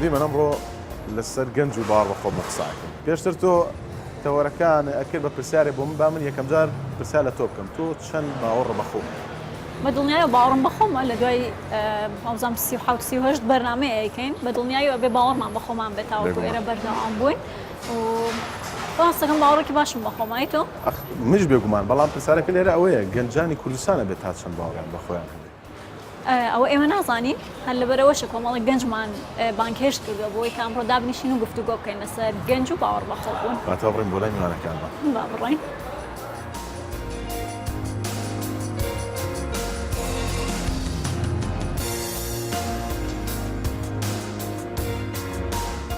دیمەن ئەمڕۆ لەسەر گەنج و باوەڕ بەخۆبوون قسە ئەکەین. پێشتر تۆ تەوەرەکان ئەکرد بە پرسیارێک بۆ من با من یەکەم جار پرسیار لە تۆ بکەم تۆ چەند باوەڕ بەخۆ هەیە؟ بە دڵنیایەوە باوەڕم بە خۆمە لە دوای وابزانم 37 38 بەرنامەیە ئەیکەین بە دڵنیایەوە ئەبێ باوەڕمان بە خۆمان بێت تاوەکو بێگومان. ئێرە بەردەوام بووین و ڕاستەکەم باوەڕێکی باشم بە خۆمە ئەی تۆ؟ ئەخ منیش بێگومان بەڵام پرسیارەکە لێرە ئەوەیە گەنجانی کوردستان ئەبێت تا چەند باوەڕیان بە خۆیان هەبێت؟ ئەوە ئێمە نازانین، هەر لەبەرئەوەشە کۆمەڵێک گەنجمان بانگهێشت کردووە بۆ ئەوەی کە ئەمڕۆ دابنیشین و گفتوگۆ بکەین لەسەر گەنج و باوەڕبەخۆبوون. با تا بڕۆین بۆ لای میوانەکانمان. با بڕۆین.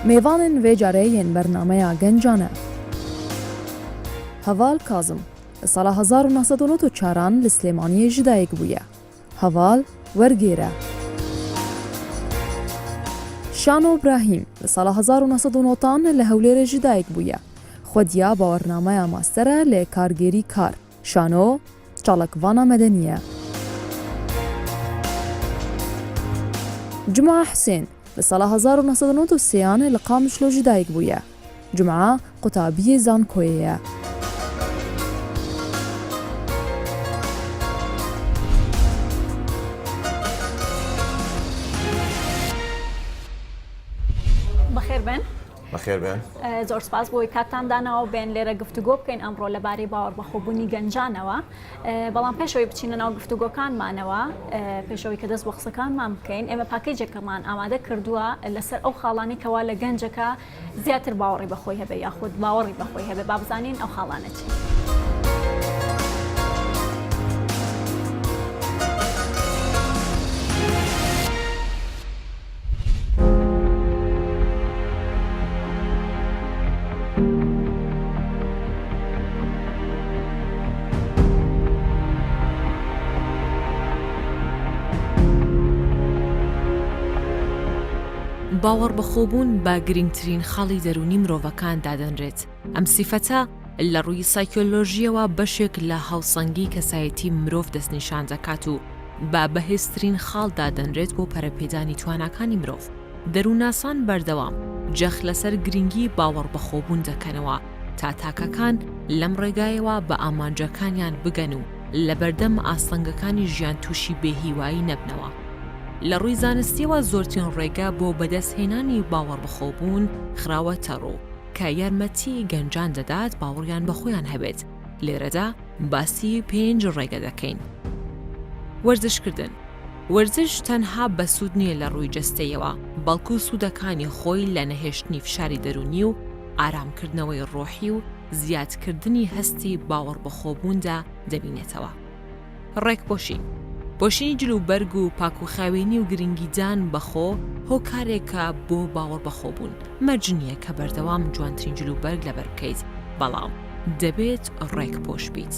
Mêvanên vê carê yên bernameya gencan e. Heval Kazim, Li sala 1994 an li Silêmaniyê ji dayik bûye. Heval wergêr e. Şano Brahîm li sala 1990 an li Hewlêrê ji dayik bûye. Xwediya bawernameya master e li kargêrî kar. Şano çalakvana medenî ye. Cuma Husên li sala 1993 an li Qamişlo ji dayik bûye. Cuma qutabiyê zankoyê ye. بەخێر بێن. بەخێر بێن. زۆر سپاس بۆی کاتتان داناوە بێن لێرە گفتوگۆ بکەین ئەمڕۆ لەبارەی باوەڕبەخۆبوونی گەنجانەوە. بەڵام پێش ئەوەی بچینە ناو گفتوگۆکانمانەوە، پێش ئەوەی کە دەست بۆ قسەکانمان بکەین، ئێمە پاکێجێکمان ئامادە کردووە لەسەر ئەو خاڵانەی کەوا لە گەنجەکە زیاتر باوەڕی بە خۆی هەبێ یاخود باوەڕی بە خۆی هەبێ، با بزانین ئەو خاڵانە چین. باوەڕبەخۆبوون بە گرنگترین خاڵی دەروونی مرۆڤەکان دادەنرێت، ئەم سیفەتە لە ڕووی سایکۆلۆژییەوە بەشێک لە هاوسەنگی کەسایەتی مرۆڤ دەستنیشان دەکات و بە بەهێزترین خاڵ دادەنرێت بۆ پەرەپێدانی تواناکانی مرۆڤ. دەروونناسان بەردەوام جەخت لەسەر گرنگی باوەڕبەخۆبوون دەکەنەوە تا تاکەکان لەم ڕێگایەوە بە ئامانجەکانیان بگەن و لەبەردەم ئاستەنگەکانی ژیان تووشی بێهیوایی نەبنەوە. لە ڕووی زانستییەوە زۆرترین ڕێگە بۆ بەدەستهێنانی باوەڕبەخۆبوون خراوەتەڕوو کە یارمەتی گەنجان دەدات باوەڕیان بەخۆیان هەبێت، لێرەدا باسی پێنج ڕێگە دەکەین. وەرزشکردن، وەرزش تەنها بەسوود نییە لە ڕووی جەستەیەوە، بەڵکو سوودەکانی خۆی لە نەهێشتنی فشاری دەروونی و ئارامکردنەوەی ڕۆحی و زیادکردنی هەستی باوەڕبەخۆبووندا دەبینێتەوە. ڕێکپۆشین، پۆشینی جلوبەرگ و پاکوخاوێنی و گرنگیدان بە خۆ هۆکارێکە بۆ باوەڕبەخۆبوون، مەرج نییە کە بەردەوام جوانترین جلوبەرگ لەبەر بکەیت، بەڵام دەبێت ڕێکپۆش بیت.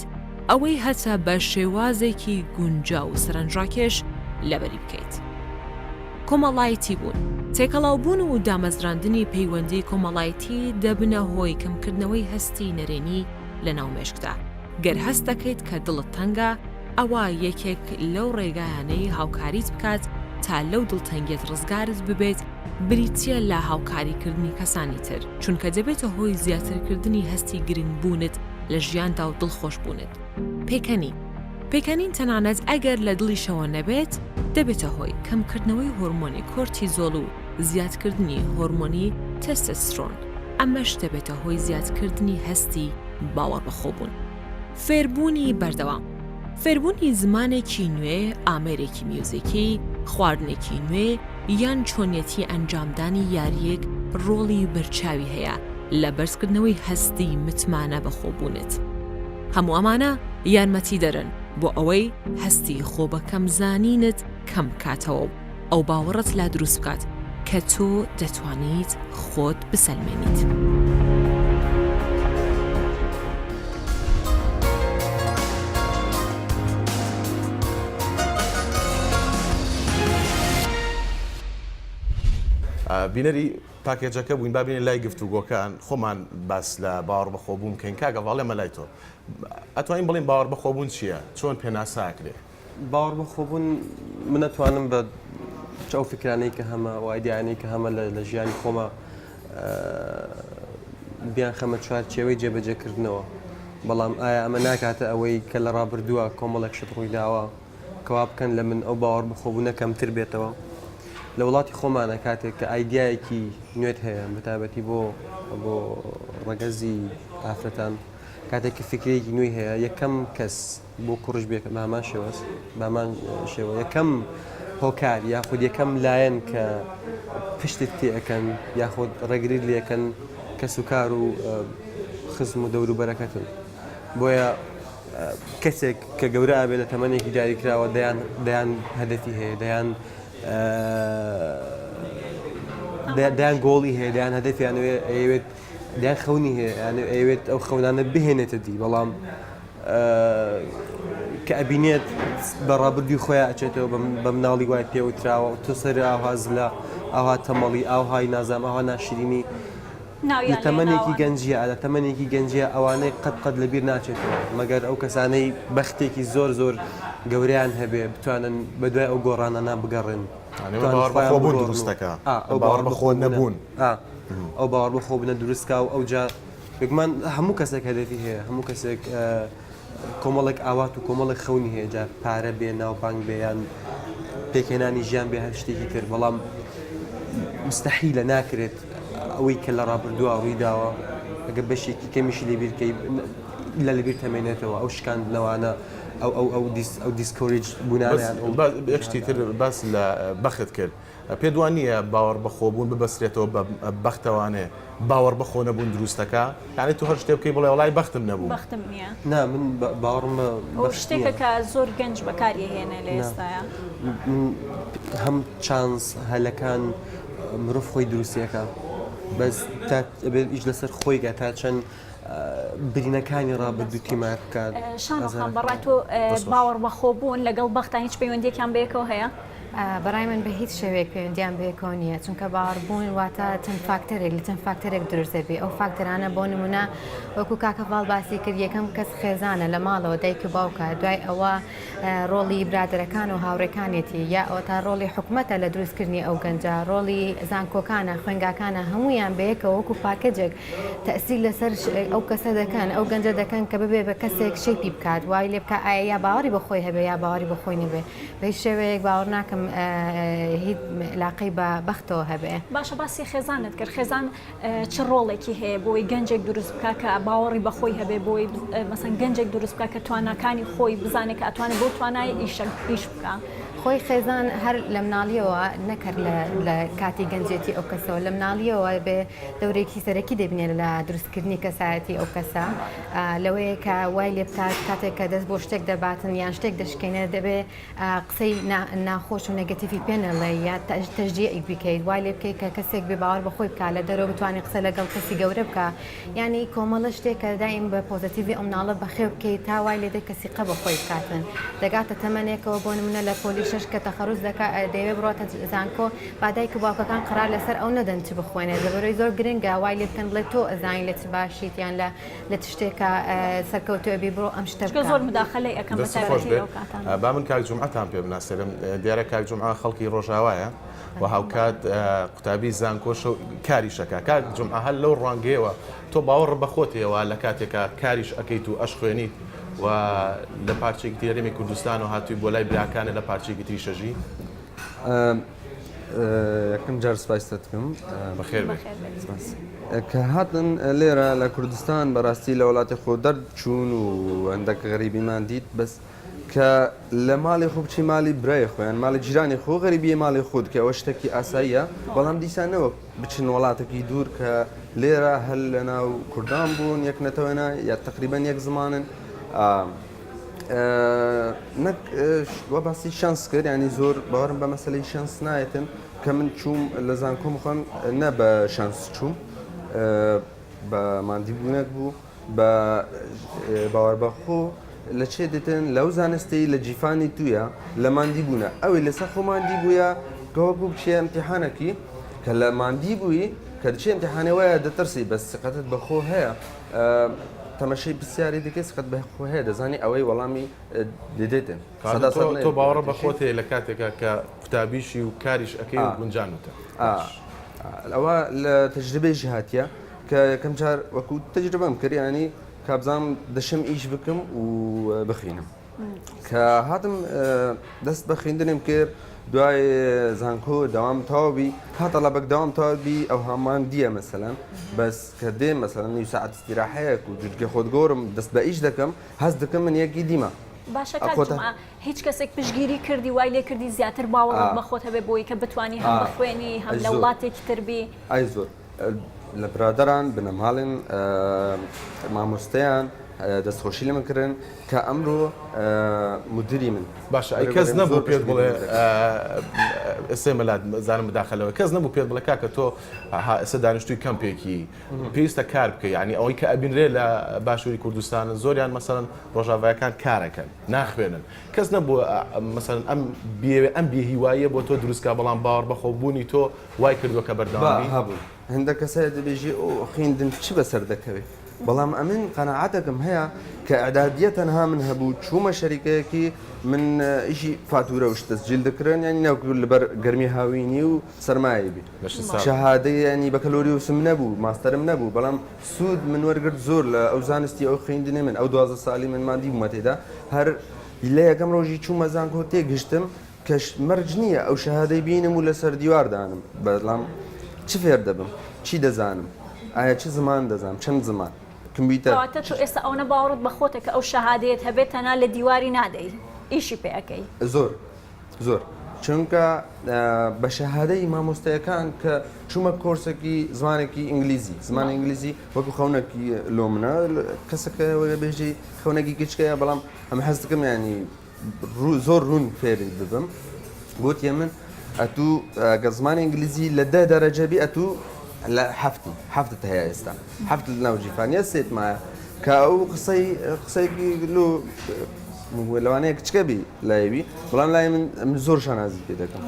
ئەوەی هەتە بە شێوازێکی گونجاو و سەرنجڕاکێش لەبەری بکەیت. کۆمەڵایەتی بوون، تێکەڵاوبوون و دامەزراندنی پەیوەندی کۆمەڵایەتی دەبنە هۆی کەمکردنەوەی هەستی نەرێنی لەناو مێشکدا. گەر هەست دەکەیت کە دڵت تەنگە، ئەوا یەکێک لەو ڕێگایانەی هاوکاریت بکات تا لەو دڵتەنگیەت ڕزگارت ببێت بریتییە لە هاوکاریکردنی کەسانی تر، چونکە دەبێتە هۆی زیاترکردنی هەستی گرنگبوونت لە ژیاندا و دڵخۆشبوونت. پێکەنین، پێکەنین تەنانەت ئەگەر لە دڵیشەوە نەبێت، دەبێتە هۆی کەمکردنەوەی هۆرمۆنی کۆرتیزۆڵ و زیادکردنی هۆرمۆنی تێستۆسترۆن، ئەمەش دەبێتە هۆی زیادکردنی هەستی باوەڕبەخۆبوون. فێربوونی بەردەوام، فێربوونی زمانێکی نوێ، ئامێرێکی میوزیکی، خواردنێکی نوێ، یان چۆنیەتی ئەنجامدانی یارییەک ڕۆڵی بەرچاوی هەیە لە بەرزکردنەوەی هەستی متمانە بەخۆبوونت. هەموو ئەمانە یارمەتیدەرن بۆ ئەوەی هەستی خۆبەکەمزانینت کەم بکاتەوە و ئەو باوەڕەت لا دروست بکات کە تۆ دەتوانیت خۆت بسەلمێنیت. بینەری پاکێجەکە بووین با بینە لای گفتوگۆکان خۆمان باس لە باوەڕ بەخۆبوون بکەین کاک هەڤاڵ ئێمە لای تۆ ئەتوانین بڵێین باوەڕ بەخۆبوون چییە چۆن پێناسە ئەکرێ؟ باوەڕ بەخۆبوون من ئەتوانم بە. چ ئەو فکرانەی کە هەمە و ئایدیانەی کە هەمە لە ژیانی خۆمە بیانخەمە چوارچێوەی جێبەجێکردنەوە. بەڵام ئایا ئەمە ناکاتە ئەوەی کە لە ڕابردووە کۆمەڵێک شت ڕوویداوە کە وا بکەن لە من ئەو باوەڕبەخۆبوونە کەمتر بێتەوە؟ لە وڵاتی خۆمانە کاتێک کە ئایدیایەکی نوێت هەیە بەتایبەتی بۆ بۆ ڕەگەزی ئافرەتان کاتێک کە فکرەیەکی نوێی هەیە یەکەم کەس بۆ کوڕیش بێ بە هەمان شێوەز بە هەمان شێوە یەکەم هۆکار یاخود یەکەم لایەن کە پشتت تێ ئەکەن یاخود ڕێگریت لێکەن کەس و کار و خزم و دەوروبەرەکەتن بۆیە کەسێک کە گەورە ئەبێ لە تەمەنێکی دیاریکراوە دەیان دەیان هەدەفی هەیە دەیان دەیان گۆڵی هەیە دەیان هەدەفیان ئەیەوێت دەیان خەونی هەیە ئەیەوێت ئەو خەونانە بهێنێتە دی بەڵام کە ئەبینێت بە ڕابردووی خۆیان ئەچێتەوە بە مناڵی وای پێوتراوە تۆ سەر ئاها زلە ئاها تەمەڵی ئاوهای نازام ئاها ناشرینی لە تەمەنێکی گەنجیە لە تەمەنێکی گەنجیە ئەوانەی قەت قەت لەبیر ناچێتەوە مەگەر ئەو کەسانەی بەختێکی زۆر زۆر گەورەیان هەبێ بتوانن بە دوای ئەو گۆڕانانە بگەڕێن باوەڕبەخۆبوون دروستەکە ئەو باوەڕبەخۆ نەبوون ئەو باوەڕبەخۆبوونە دروستکا و ئەوجا بێگومان هەموو کەسێک هەدەفی هەیە هەموو کەسێک کۆمەڵێک ئاوات و کۆمەڵێک خەونی هەیە جا پارە بێ ناوبانگ بێ یان پێکهێنانی ژیان بێ هەر شتێکی تر بەڵام مستحیلە ناکرێت ئەوەی کە لە ڕابردووە ڕووی داوە ئەگە بەشێکی کەمیشی لەبیرکەی لە لەبیر تەمێنێتەوە ئەو شکاندنەوانە ئەو ئەو ئەو dis ئەو discourage بوونانیان یەک شتی تر باس لە بەخت کرد پێت وا نییە باوەڕ بەخۆبوون ببەسترێتەوە بە بەختەوانێ باوەڕ بەخۆ نەبوون دروست دەکا؟ یانی تۆ هەر شتێ بکەی بڵێ وەڵای بەختم نەبوو. بەختم نییە. نا من باوەڕم بە ئەو بەخت شتێکە نییە. کە زۆر گەنج بەکاری ئەهێنێ لە نا ئێستایا. من هەم chance هەلەکان مرۆڤ خۆی دروستی ئەکا بەس تا ئەبێت ئیش لەسەر خۆی کا تا چەند برینەکانی ڕابردوو تیمار بکات. شانۆ خان بەڕای تۆ باوەڕ بەخۆبوون لەگەڵ بەختا هیچ پەیوەندیەکیان بەیەکەوە هەیە؟ بەڕای من بە هیچ شێوەیەک پەیوەندیان بەیەکەوە نییە چونکە باوەڕبوون واتە چەند فاکتەرێک لە چەند فاکتەرێک دروست دەبێ ئەو فاکتەرانە بۆ نمونە وەکو کاکە ڤاڵ باسی کرد یەکەم کەس خێزانە لە ماڵەوە دایک و باوکە دوای ئەوە ڕۆڵی برادەرەکان و هاوڕێکانێتی یا ئەوەتا ڕۆڵی حکومەتە لە دروستکردنی ئەو گەنجە ڕۆڵی زانکۆکانە خوێنگاکانە هەمویان بەیەکەوە وەکو package ێک تەئسیر لەسەر ئەو کەسە دەکەن، ئەو گەنجە دەکەن کە ببێ بە کەسێک shape ی بکات، وای لێ بکات ئایا یا باوەڕی بە خۆی هەبێ یا باوەڕی بە خۆی نەبێ. بە هیچ شێوەیەک باوەڕ ناکەم هیچ علاقەی بە بەختەوە هەبێ. باشە باسی خێزانت کرد، خێزان چ ڕۆڵێکی هەیە بۆی گەنجێک دروست بکات کە باوەڕی بە خۆی هەبێ، بۆی مەسەن گەنجێک دروست بکات کە تواناکانی خۆی بزانێت کە ئەتوانێت بەو توانایە ئیشە ئیش بکا؟ خۆی خێزان هەر لە مناڵیەوە نەک هەر لە کاتی گەنجێتی ئەو کەسەوە، لە مناڵیەوە بێ دەورێکی سەرەکی دەبینێت لە دروستکردنی کەسایەتی ئەو کەسە لەوەیە کە وای لێ بکات کاتێک کە دەست بۆ شتێک دەباتن یان شتێک دەشکێنێت دەبێ قسەی ناخۆش و negative ی پێ نەڵێ یا تەشجیعی بکەیت وای لێ بکەیت کە کەسێک بێ باوەڕ بە خۆی بکات لە دەرەوە بتوانێت قسە لەگەڵ کەسی گەورە بکە یانی کۆمەڵە شتێک کە دایم بە positive ی ئەو مناڵە بەخێو بکەیت تا وای لێ دێت کە سیقە بە خۆی بکاتن دەگاتە تەمەنێکەوە بۆ نمونە لە پۆلی شەش کە تەخەروج دەکات دەیەوێت بڕاتە زانکۆ با دایک و باوکەکان قەرار لەسەر ئەو نەدەن چ بخوێنێت لەبەرەوەی زۆر گرنگە وای لێ بکەن بڵێ تۆ ئەزانی لە چ باشیت یان لە لە چ شتێکا سەرکەوتوو ئەبی بڕۆ ئەم شتە چونکە بکە. زۆر مداخەلەی ئەکەن بە دەستت خۆش تایبەتی بێت لەو کاتانە. با من کاک جومعەتان پێ بناسێنم دیارە کاک جومعە خەڵکی ڕۆژاوایە و هاوکات قوتابی زانکۆشە و کاریش ئەکا کاک جومعە هەر لەو ڕوانگەیەوە تۆ باوەڕت بە خۆت هەیە وا لە کاتێکا کاریش ئەکەیت و ئەشخوێنیت و لە پارچەیەکی تری هەرێمی کوردستانەوە هاتووی بۆ لای براکانت لە پارچەیەکی تریش ئەژی؟ یەکەم جار سپاست دەکەم. بەخێر بێی. کە هاتن لێرە لە کوردستان بەڕاستی لە وڵاتی خۆ دەرچوون و هەندێک غەریبیمان دیت بەس کە لە ماڵی خۆ بچی ماڵی برای خۆیان ماڵی جیرانی خۆ غەریبیە ماڵی خۆت کە ئەوە شتێکی ئاساییە بەڵام دیسانەوە بچن وڵاتێکی دوور کە لێرە هەر لە ناو کوردان بوون یەک نەتەوەنە یا تقریبا یەک زمانن نەک وا باسی شانس کرد ینی زۆر باوەڕم بە مەسلەی شانس نایەتن کە من چووم لە زانکۆم خوێن نە بە شانس چووم بە مادی بوونێک بوو بە باوەڕ بەخۆ لە چێ دێتن لەو زانستی لە جیفانی تویە لە مادی بوونە ئەوەی لەسەر خۆ مادی بووە کەوەکو بچێ امتحانەکی کە لە مادی بووی کە دچێ امتحانێ وایە دەترسی بەس سقەتت بەخۆ هەیە. تەمەشەی پرسیاری دەکەی سقەت بە خۆ هەیە دەزانی ئەوەی وەڵامی دەدەیتن سەدا سەد تۆ باوەڕە بە خۆت هەیە لە کاتێکا کە قوتابیشی و کاریش ئەکەی و گونجانوتە؟ ئەوە لە تەجربەیش هاتیە کە یەکەم جار وەکو تەجربەم کرد یانی کابزانم دەشم ئیش بکەم و بخینم کە هاتم دەست بە خوێندنم کرد دوای زانکۆ دەوام تەواوی تا تەڵەبەک دەوام تەواوی ئەو هامان دیە مەسەلەن بەس کە دێ مەسەلەن نیو سەعات ئیستیراحەیەک و جوتگە خۆت گۆرم دەست بە ئیش دەکەم هەست دەکەم من یەکی دیمە باشە کاک جومعە هیچ کەسێک پشتگیری کردی وای لێ کردی زیاتر باوەڕت بە خۆت هەبێ بۆی کە بتوانی هەم بخوێنی هەم لە وڵاتێکی تر بی؟ ئای زۆر لە برادەران بنەماڵێن مامۆستەیان دەستخۆشی لە من کردن کە ئەمرۆ مدیری من. باشە ئەی کەس نەبوو پێت بڵێ ئێستا مەلات زانم مداخلەوە کەس نەبوو پێت بڵێ کاکە تۆ ها ئێستا دانیشتووی کەمپێکی پێویستە کار بکەی یعنی ئەوەی کە ئەبینرێ لە باشووری کوردستان زۆریان مەسەلەن ڕۆژاڤایەکان کارەکەن ناخوێنن کەس نەبوو مەسەلەن ئەم بیەوێ ئەم بێهیواییە بۆ تۆ دروست کا بەڵام باوەڕ بەخۆبوونی تۆ وای کردووە کە بەردەوام بی؟ هەبوو هەندێک کەس هەیە دەبێژی ئۆ خوێندن چ بەسەر دەکەوێ بەڵام ئەمن قەناعەتێکم هەیە کە ئیعدادیە تەنها من هەبوو چوومە شەریکەیەکی من ئیشی فاتورە و شت تەسجیل دەکرن یانی نەک لەبەر گەرمی هاوینی و سەرمایەی بی شەهادەی یانی بەکەلۆریوسم نەبوو ماستەرم نەبوو بەڵام سوود من وەرگرت زۆر لە ئەو زانستی ئەو خوێندنی من ئەو 12 سالی من ماندی بوومە تێدا هەر لە یەکەم ڕۆژی چوومە زانکۆ تێگەشتم کە مەرج نییە ئەو شەهادەی بینم و لەسەر دیوار دانم بەڵام چ فێر دەبم چی دەزانم ئایا چ زمان دەزانم چەند زمان کمبیوتەر کەواتە تۆ ئێستا ئەوەنە باوەڕت بە خۆتە کە ئەو شەهادەیەت هەبێت تەنها لە دیواری نادەی ئیشی پێ ئەکەی. زۆر زۆر چونکە بە شەهادەی مامۆستایەکان کە چوومە کۆرسێکی زمانێکی ئینگلیزی زمانی ئینگلیزی وەکو خەونێکی لۆ منە کەسەکە بێژی خەونێکی گچکەیە بەڵام ئەم حەز دەکەم ینی زۆر ڕوون فێری ببم گوتیە من ئەتوو گە زمانی ئینگلیزی لە دە دەرەجە بی ئەتوو لە هەفتی هەفتت هەیە ئێستا هەفت لە ناو جیفانە سێت مایە کە ئەو قسەی قسەیەکی لۆ لەوانەیە کچکە بی لایوی بەڵام لای من من زۆر شانازی پێ دەکەم